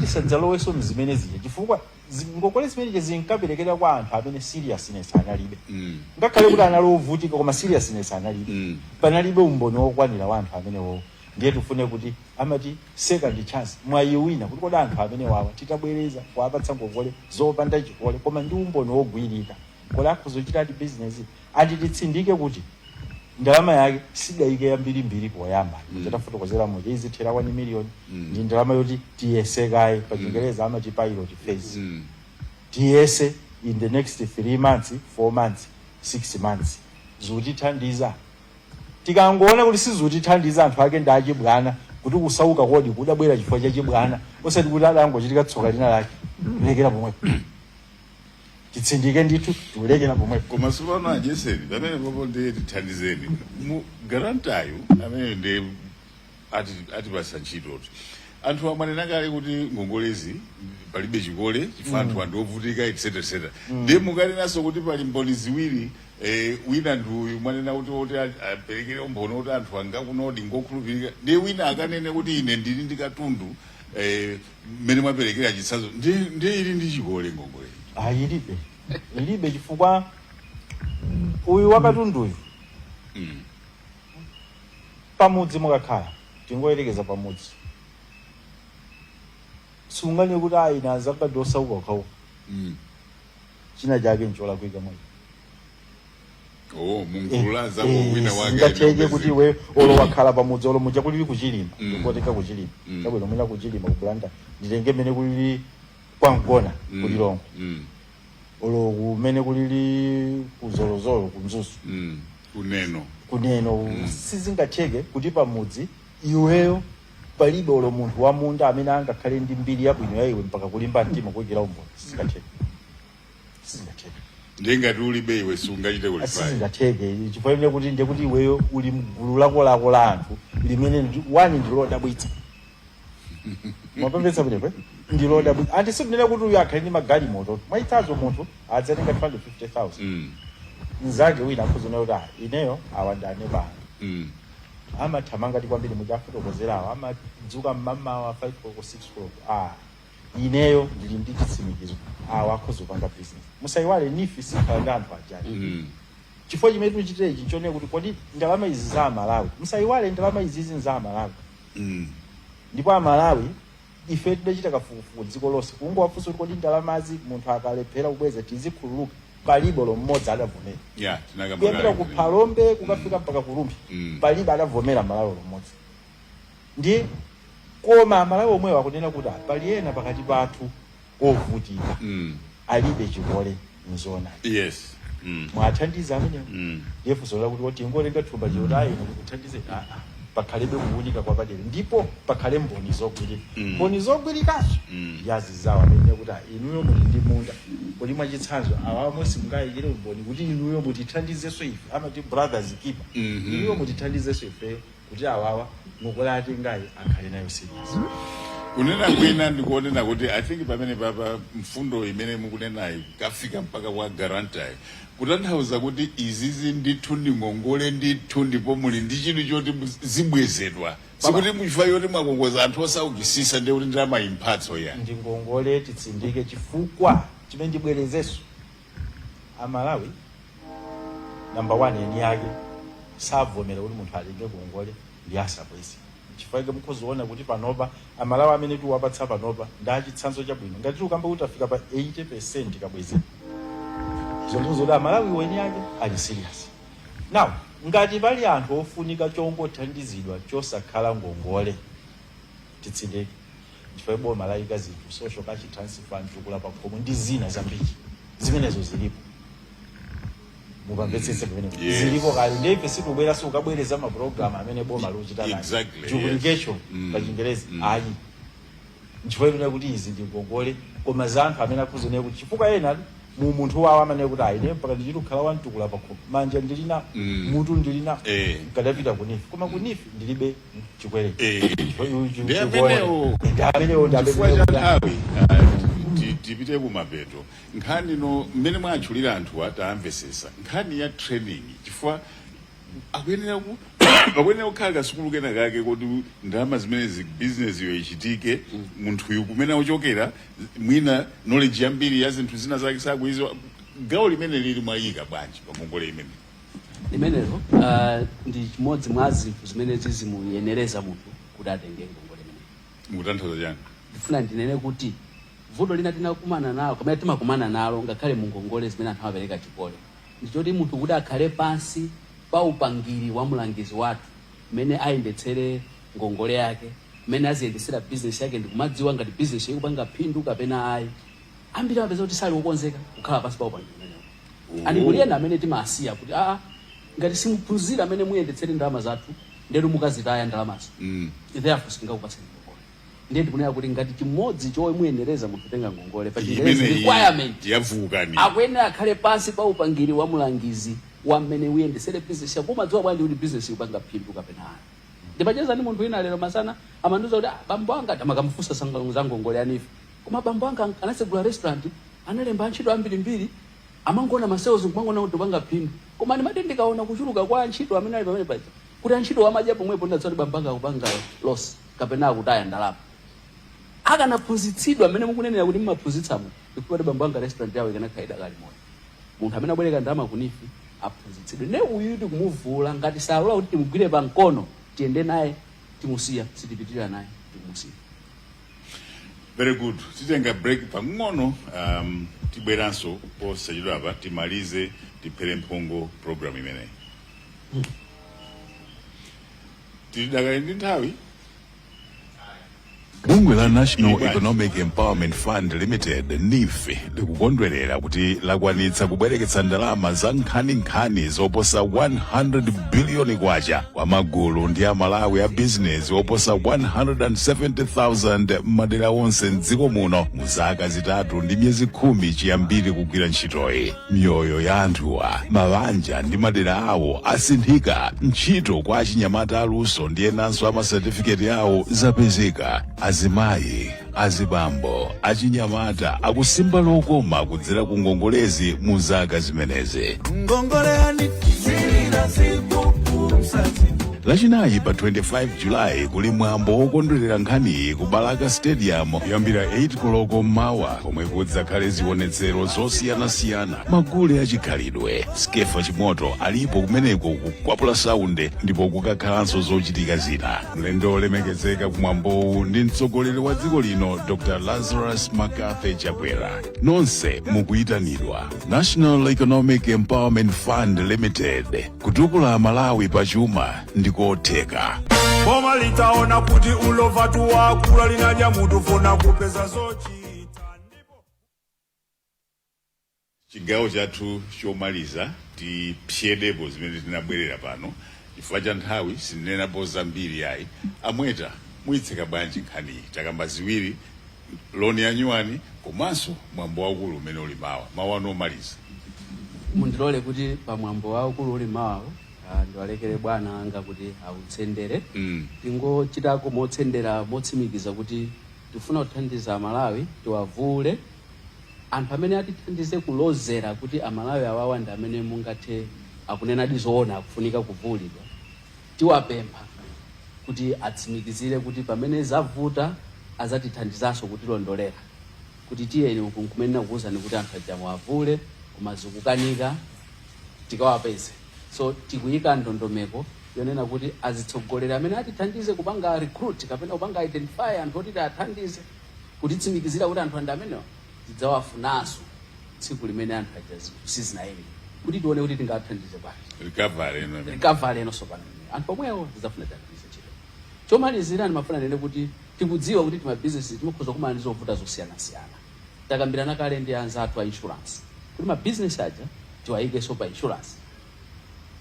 tisadzalowenso mzimene zija, chifukwa ngongole zimenezi zinkaperekedwa kwa anthu amene seriousness analibe. Ngakhale kuti anali ovutika, koma seriousness analibe. Panalibe umboni wokwanira wa anthu amenewo. Ndiye tifune kuti amati second chance, mwayi wina, kuti kodi anthu amene wawa titabwereza kuwapatsa ngongole zopanda chikole koma ndi umboni wogwirika, kodi akhuzochitadi business? Ati titsindike kuti ndalama yake sidayike yambirimbiri poyamba. Tafotokozera muja, izithera 1 million. Ndi ndalama yoti tiyesekaye, pa Chingereza amati pilot phase. Tiyese in the next 3 months, 4 months, 6 months, zikutithandiza. Tikangoona kuti sizikutithandiza, anthu ake ndi achibwana, kuti kusauka kodi kudabwera chifukwa cha chibwana, osati kuti adangochitika tsoka lina lake, kulekera pomwepo. Titsindike ndithu, tikulekera pomwepo. Koma sipano ajeseni pamene popo, ndiye tithandizeni mu guarantor yu amene ndi atipasa ntchitotu. Anthu amanena kale kuti ngongolezi palibe chikole chifukwa anthu anthu ovutika, etc etc. Ndiye mukanenanso kuti pali mboni ziwiri, wina ndi uyu mwanena kuti oti aperekere umboni kuti anthu angakunodi ngokhulupirika, ndiye wina akanene kuti ine ndili ndi katundu, mmene mwaperekera chitsanzo, ndiye ili ndi chikole ngongole? Ah, ilibe, ilibe, chifukwa uyu wakatunduyu pamudzi mukakhala, tingoyerekeza pamudzi, sungane kuti ayi, na anzanga ndi osauka okhaokha. China chake ncholakwika mwayi. Oh, mungulu zako wina wake. Ngatheke kuti iwe olo wakhala pamudzi, olo muja kulili kuchilima, ndikotenga kuchilima. Chabwino, mwina kuchilima kubulanda, nditenge mmene kulili kwamgona kulilongwe, olo kumene kulili kuzolozolo kumzuzu. Kuneno. Kuneno. Sizingatheke kuti pamudzi iweyo palibe olo munthu wa munda amene angakhale ndi mbiri yabwino ya iwe mpaka kulimba mtima kuyikira umboni. Sizingatheke, sizingatheke. Ndiye ngati ulibe iwe, sungachite qualify. Sizingatheke, chifukwa ine kuti ndiye kuti iweyo uli mgulu lako lako la anthu limene wani ndilodabwitsa. Mwapembetsa pamenepo, eh? Ndilodabwitsa. Anti sikunena kuti uyu akhale ndi magalimoto. Mwachitsanzo, munthu adzatenga 250,000, mnzake wina akuzona kuti ah, ineyo awa ndi aneba anga, amathamanga ti kwambiri, muchafotokozerawo, amadzuka mmamawa 5 koloko, 6 koloko. Ah, ineyo ndili ndi chitsimikizo awa akhoza kupanga business. Musayiwale, NEEF sikhala ndi anthu ajali. Chifukwa chimene tikuchitira ichi nchonena kuti kodi ndalama izi za Amalawi, musayiwale, ndalama izizi za Amalawi. Ndipo Amalawi ife tidachita kafukufuku dziko lonse kungowafunsa kuti kodi ndalamazi munthu akalephera kubweza tizikhululuka, palibe olo mmodzi adavomera. Yeah, tinakamba Kuyambira kale. ku Phalombe kukafika mpaka ku Rumphi, palibe adavomera Malawi olo mmodzi. Ndi koma Amalawi omwewo akunena kuti ah, pali ena pakati pathu ovutika, alibe chikole. Nzoona. Yes. Mwathandiza amenewo. Ndiye funso lakuti kuti ingotenga thumba choti ayi, ndikuthandize, aa, pakhalebe kuwunika kwapadera ndipo pakhale mboni zogwirika. Mboni zogwirikazo yazizawo amene kuti, "Ah, inuyo muli ndi munda kodi?" Mwachitsanzo, awamwe simungayikire umboni kuti inuyo mutithandizenso ife, amati brothers keeper. Inuyo mutithandizenso ifeyo kuti awawa ngongole atengayi akhale nayo serious. Kunena kwina ndikuonena kuti I think pamene papa mfundo imene mukunenayi kafika mpaka kwa guarantor, kutanthauza kuti izizi ndithu ndi ngongole ndithu, ndipo muli ndi chinthu choti zibwezedwa, sikuti muchifukwa yoti mwakongoza anthu osaukisisa ndiye kuti ndalama imphatso ya. Ndi ngongole, titsindike, chifukwa chimene ndibwerezenso, Amalawi number one eni yake savomera kuti munthu atenge ngongole ndi asabweze. Chifukwa chake mukhoziona kuti panopa Amalawi amene tiwapatsa panopa ndi achitsanzo chabwino. Ngati tikukamba kuti afika pa 80 kabwezera, zomwe zoti Amalawi weni yake ali serious. Now, ngati pali anthu ofunika chongothandizidwa chosakhala ngongole, titsindike, chifukwa boma layika zinthu, social cash transfer, mtukula pakhomo ndi zina zambiri, zimenezo zilipo. Mupamvetsetse pamene zilipo kale. Ndiye ife situbwera sikukabwereza mapulogalamu amene boma likuchita kale. Duplication pa Chingerezi ayi. Nchifukwa ine kuti izi ndi ngongole, koma za anthu amene akuzonera kuti, chifukwa ena mu munthu wawo amene kuti ayi, ine mpaka ndichiti kukhala wamtukula pakhomo, manja ndilina, mutu ndilina, nkadapita ku NEEF, koma ku NEEF ndilibe chikwereti. Ndi amenewo. Ndi amenewo, ndi Chifukwa amenewo. cha nthawi, tipite kumapeto. Nkhani no mmene mwatchulira anthu atamvesesa nkhani ya training, chifukwa akuyenera kukhala kasukulu kena kake kuti ndalama zimenezi, business iyo ichitike, munthuyu kumene akuchokera mwina knowledge yambiri ya zinthu zina zake sakuiziwa. Gawo limene lili mwayika bwanji pa ngongole imene? Limenelo ndi chimodzi mwa zinthu zimene zizimuyenereza munthu kuti atenge ngongole imeneyi. Mukutanthauza chani? Ndifuna ndinene kuti vuto lina tinakumana nalo, kamene timakumana nalo ngakhale mu ngongole zimene anthu amapereka chikole, ndichoti munthu kuti akhale pansi pa upangiri wa mlangizi wathu mmene ayendetsere ngongole yake, mmene aziyendetsera business yake, ndikumadziwa ngati business ikupanga phindu kapena ayi, ambiri amapeza kuti sali wokonzeka kukhala pansi pa upangiri umenewo. Ani kuli ena amene timasiya kuti, aa, ngati simuphunzira amene muyendetsere ndalama zathu, ndetu mukazitaya ndalamazo, therefore singakupaseni ngongole. Ndiye ndikunena kuti ngati chimodzi chomuyenereza munthu kutenga ngongole, pa Chingerezi Imene requirement, yavukani. Akuyenera akhale pansi pa upangiri wa mulangizi wa mmene uyendesere business yako. Umadziwa bwanji kuti business ikupanga phindu kapena ayi? Ndipacheza ndi munthu wina lero masana, amandiuza kuti, "Ah, bambo anga," amakamufunsa za ngongole ya NEEF, "koma bambo anga anasegula restaurant, analemba antchito ambirimbiri, amangoona ma sales nkumangoona kuti upanga phindu, koma ndimati ndikaona kuchuluka kwa antchito amene ali pamene paja, kuti antchito amadya pomwepo, ndadziwa kuti bambo anga akupanga loss kapena akutaya ndalama." Akanaphunzitsidwa amene mukunenera kuti mumaphunzitsamo, ndikuti bambo anga restaurant yawo ikanakhala idakali moyo. Munthu amene abwereka ndalama ku NEEF aphunzitsidwe. Ne uyu tikumuvula, ngati salola kuti timugwire pa mkono tiyende naye, timusiya, sitipitirira naye, tikumusiya. Very good. Titenga break pang'ono, tibweranso posachedwa apa, timalize, tiphere mphongo program imeneyi. Tilidakali ndi nthawi. Bungwe la National Ili bwanji? Economic Empowerment Fund Limited, NEEF, likukondwerera kuti lakwanitsa kubwereketsa ndalama za nkhaninkhani zoposa 100 biliyoni kwacha kwa magulu ndi Amalawi a bizinesi oposa 170,000 m'madera onse mdziko muno mu zaka 3 ndi miyezi 10 chiyambire kugwira ntchitoyi. Miyoyo ya anthuwa, mabanja ndi madera awo asinthika. Ntchito kwa achinyamata aluso ndi enanso amasatifiketi awo zapezeka. Azimayi, azibambo, achinyamata akusimba lokoma kudzera ku ngongolezi mu zaka zimenezi. Lachinayi pa 25 Julayi kuli mwambo wokondwerera nkhaniyi ku Balaka Stadium kuyambira 8 koloko mmawa, komwe kudzakhale zionetsero zosiyanasiyana, magule achikhalidwe, Skefa Chimoto alipo kumeneko kukwapula saunde, ndipo kukakhalanso zochitika zina. Mlendo olemekezeka kumwambowu ndi mtsogoleri wa dziko lino, Dr Lazarus McCarthy Chakwera. Nonse mukuyitanidwa. National Economic Empowerment Fund Limited, kutukula Malawi pachuma ndikotheka. Boma litaona kuti ulova tuwakula, linadya mutu funa kupeza zochita ndipo Chigawo chathu chomaliza, tipyedepo zimene tinabwerera pano. Chifukwa cha nthawi sindinenapo zambiri ayi. Amweta, muyitseka bwanji nkhaniyi? Takamba ziwiri, loan ya new one komanso mwambo waukulu umene uli mawa. Mawu anu omaliza. Mundilole kuti pamwambo waukulu uli mawawo, ndiwalekere bwana anga kuti autsendere. Tingochitako motsendera, motsimikiza kuti tifuna kuthandiza Amalawi, tiwavule anthu amene atithandize kulozera kuti Amalawi awawa ndi amene mungathe akunenadi zoona, akufunika kuvulidwa. Tiwapempha kuti atsimikizire kuti pamene zavuta azatithandizanso kutilondolera kuti tiyeni uku nkumene nakuwuzani kuti anthu aja muwavule koma zikukanika, tikawapeze. So tikuyika ndondomeko yonena kuti azitsogolera amene atithandize kupanga recruit kapena kupanga identify anthu oti tiathandize kutitsimikizira kuti anthu andi amenewa, tidzawafunanso tsiku limene anthu aja zinthu sizinayende kuti tione kuti tingathandize bwanji. Recovery ino imene. Recovery inonso pano anthu omwewo tidzafuna tiagwiritse ntchito. Chomalizira, ndimafuna nene kuti tikudziwa kuti timabizinesi timakhoza kumana ndi zovuta zosiyanasiyana. Takambirana kale ndi anzathu a insurance kuti mabizinesi aja tiwayikenso pa insurance,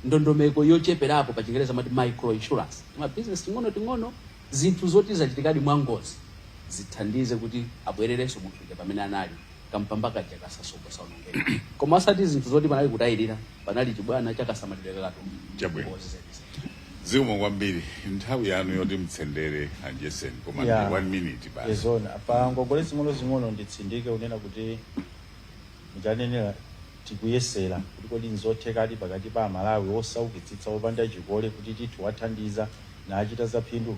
ndondomeko yocheperapo, pa Chingereza amati micro insurance. Timabizinesi ting'ono ting'ono, zinthu zoti zachitikadi mwangozi, zithandize kuti abwererenso munthu uja pamene anali, kampamba kaja kasasokosaonongeka, koma osati zinthu zoti panali kutayirira, panali chibwana chakasamalidwe kakatundu. Chabwino. Ngozi zenizeni. Zikomo kwambiri. Nthawi yanu yoti mtsendere, Anjeseni, koma ndi 1 minute basi. Ezona pa ngongole zing'ono-zing'ono, nditsindike kunena kuti muchanenera tikuyesera kuti kodi nzothekadi pakati pa Amalawi osaukitsitsa opanda chikole kuti tithu wathandiza nachita za phindu.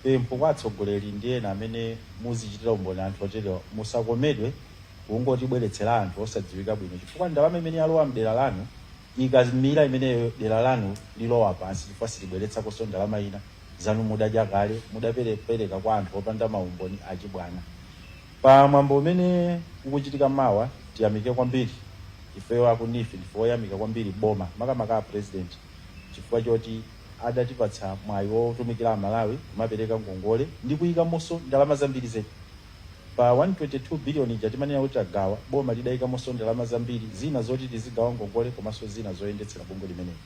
Pempho kwa atsogoleri ndi ena amene muzichitira umboni anthu oterewa, musakomedwe kungotibweretsera anthu osadziwika bwino, chifukwa ndalama imene yalowa mdera lanu ikamira imeneyo, dera lanu lilowa pansi, chifukwa silibweretsakonso ndalama ina. Zanu mudadya kale, mudapereka kwa anthu opanda maumboni achibwana. Pa mwambo umene ukuchitika mawa, tiyamike kwambiri ifeyo aku NEEF. Ndife oyamika kwambiri boma, makamaka a President, chifukwa choti adatipatsa mwayi wotumikira Amalawi kumapereka ngongole ndi kuyikamonso ndalama zambiri zedi. Pa 122 billion ija timanena kuti tagawa, boma lidayikamonso ndalama zambiri zina zoti tizigawa ngongole komanso zina zoyendetsera bungwe limeneli.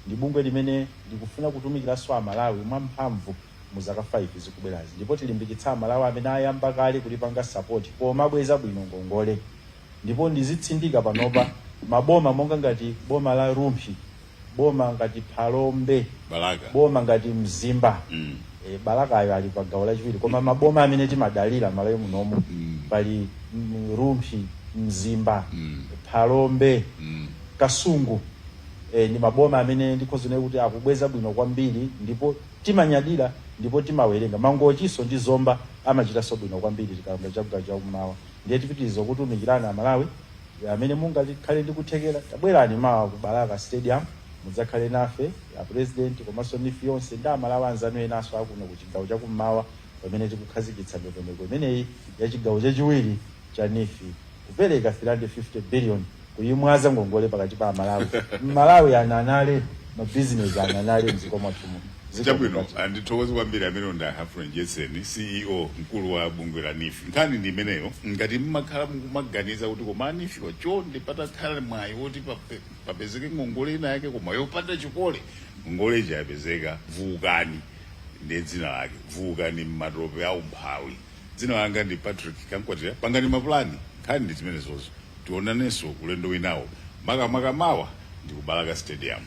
Ndi bungwe limene likufuna kutumikiranso Amalawi mwamphamvu mu zaka 5 zikubwerazi, ndipo tilimbikitsa Amalawi amene ayamba kale kulipanga support pomabweza bwino ngongole. Ndipo ndizitsindika panopa, maboma monga ngati boma la Rumphi, boma ngati Phalombe, Balaka, boma ngati Mzimba, Balakayo ali pa gawo lachiwiri, koma maboma amene timadalira Malawi munomu pali Rumphi, Mzimba, Phalombe, Kasungu, ndi maboma amene ndikhoza kuti akubweza bwino kwambiri ndipo timanyadira ndipo timawerenga. Mangochiso ndi Zomba amachitanso bwino kwambiri tikamba chakugawo chakummawa. Ndiye tipitiriza kutumikirana Amalawi amene mungakhale ndi kuthekera, tabwerani mawa ku Balaka Stadium, mudzakhale nafe ya President komanso NEEF yonse ndi Amalawi anzanu enanso akuno ku chigawo chakummawa pamene tikukhazikitsa ndondomeko imeneyi ya chigawo chachiwiri cha NEEF, kupereka 350 billion, kuyimwaza ngongole pakati pa Amalawi. Mmalawi ananale, mabizinesi ananale mdziko mwathu muno. Ziko Chabwino. mukati. Andithokoze kwambiri amene ndi Humphrey Jensen, CEO, mkulu wa bungwe la NEEF. Nkhani ndi imeneyo. Ngati mmakhala mukumaganiza kuti koma NEEF chonde patakhala mwayi woti papezeke ngongole ina yake koma yopanda chikole, ngongole ija yapezeka. Vuukani ndiye dzina lake, vuukani mmatope au mphawi. Dzina langa ndi Patrick Kankwatira. Pangani mapulani, nkhani ndi zimenezozo. Tionanenso ulendo winawo, makamaka mawa ndi ku Balaka Stadium.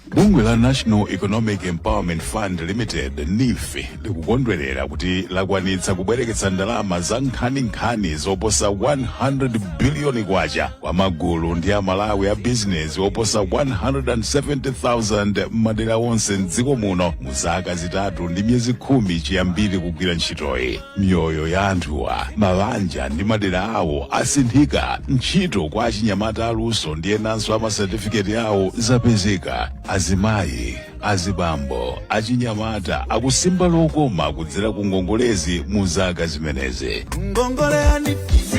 Bungwe la National Economic Empowerment Fund Limited, NEEF, likukondwerera kuti lakwanitsa kubwereketsa ndalama za nkhaninkhani zoposa 100 biliyoni kwacha kwa magulu ndi Amalawi a bizinesi oposa 170,000 m'madera onse mdziko muno mu zaka 3 ndi miyezi 10 chiyambire kugwira ntchitoyi. Miyoyo ya anthuwa, mabanja ndi madera awo asinthika. Ntchito kwa achinyamata aluso ndi enanso amasatifiketi awo zapezeka. Azimayi, azibambo, achinyamata akusimba lokoma kudzera ku ngongolezi mu zaka zimenezi. Ngongole ya NEEF.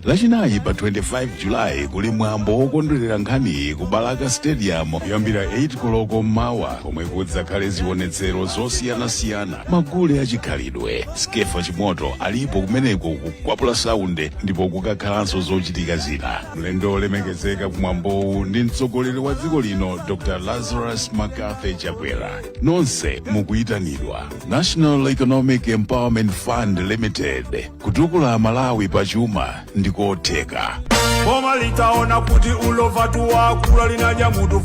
Lachinayi pa 25 Julayi kuli mwambo wokondwerera nkhaniyi ku Balaka Stadium kuyambira 8 koloko mmawa, komwe kudzakhale zionetsero zosiyanasiyana, magule achikhalidwe, Skefa Chimoto alipo kumeneko kukwapula saunde, ndipo kukakhalanso zochitika zina. Mlendo olemekezeka kumwambowu ndi mtsogoleri wa dziko lino, Dr Lazarus McCarthy Chakwera. Nonse mukuyitanidwa. National Economic Empowerment Fund Limited, kutukula Malawi pachuma ndikotheka. Boma litaona kuti ulova tuwakula linadya mutu.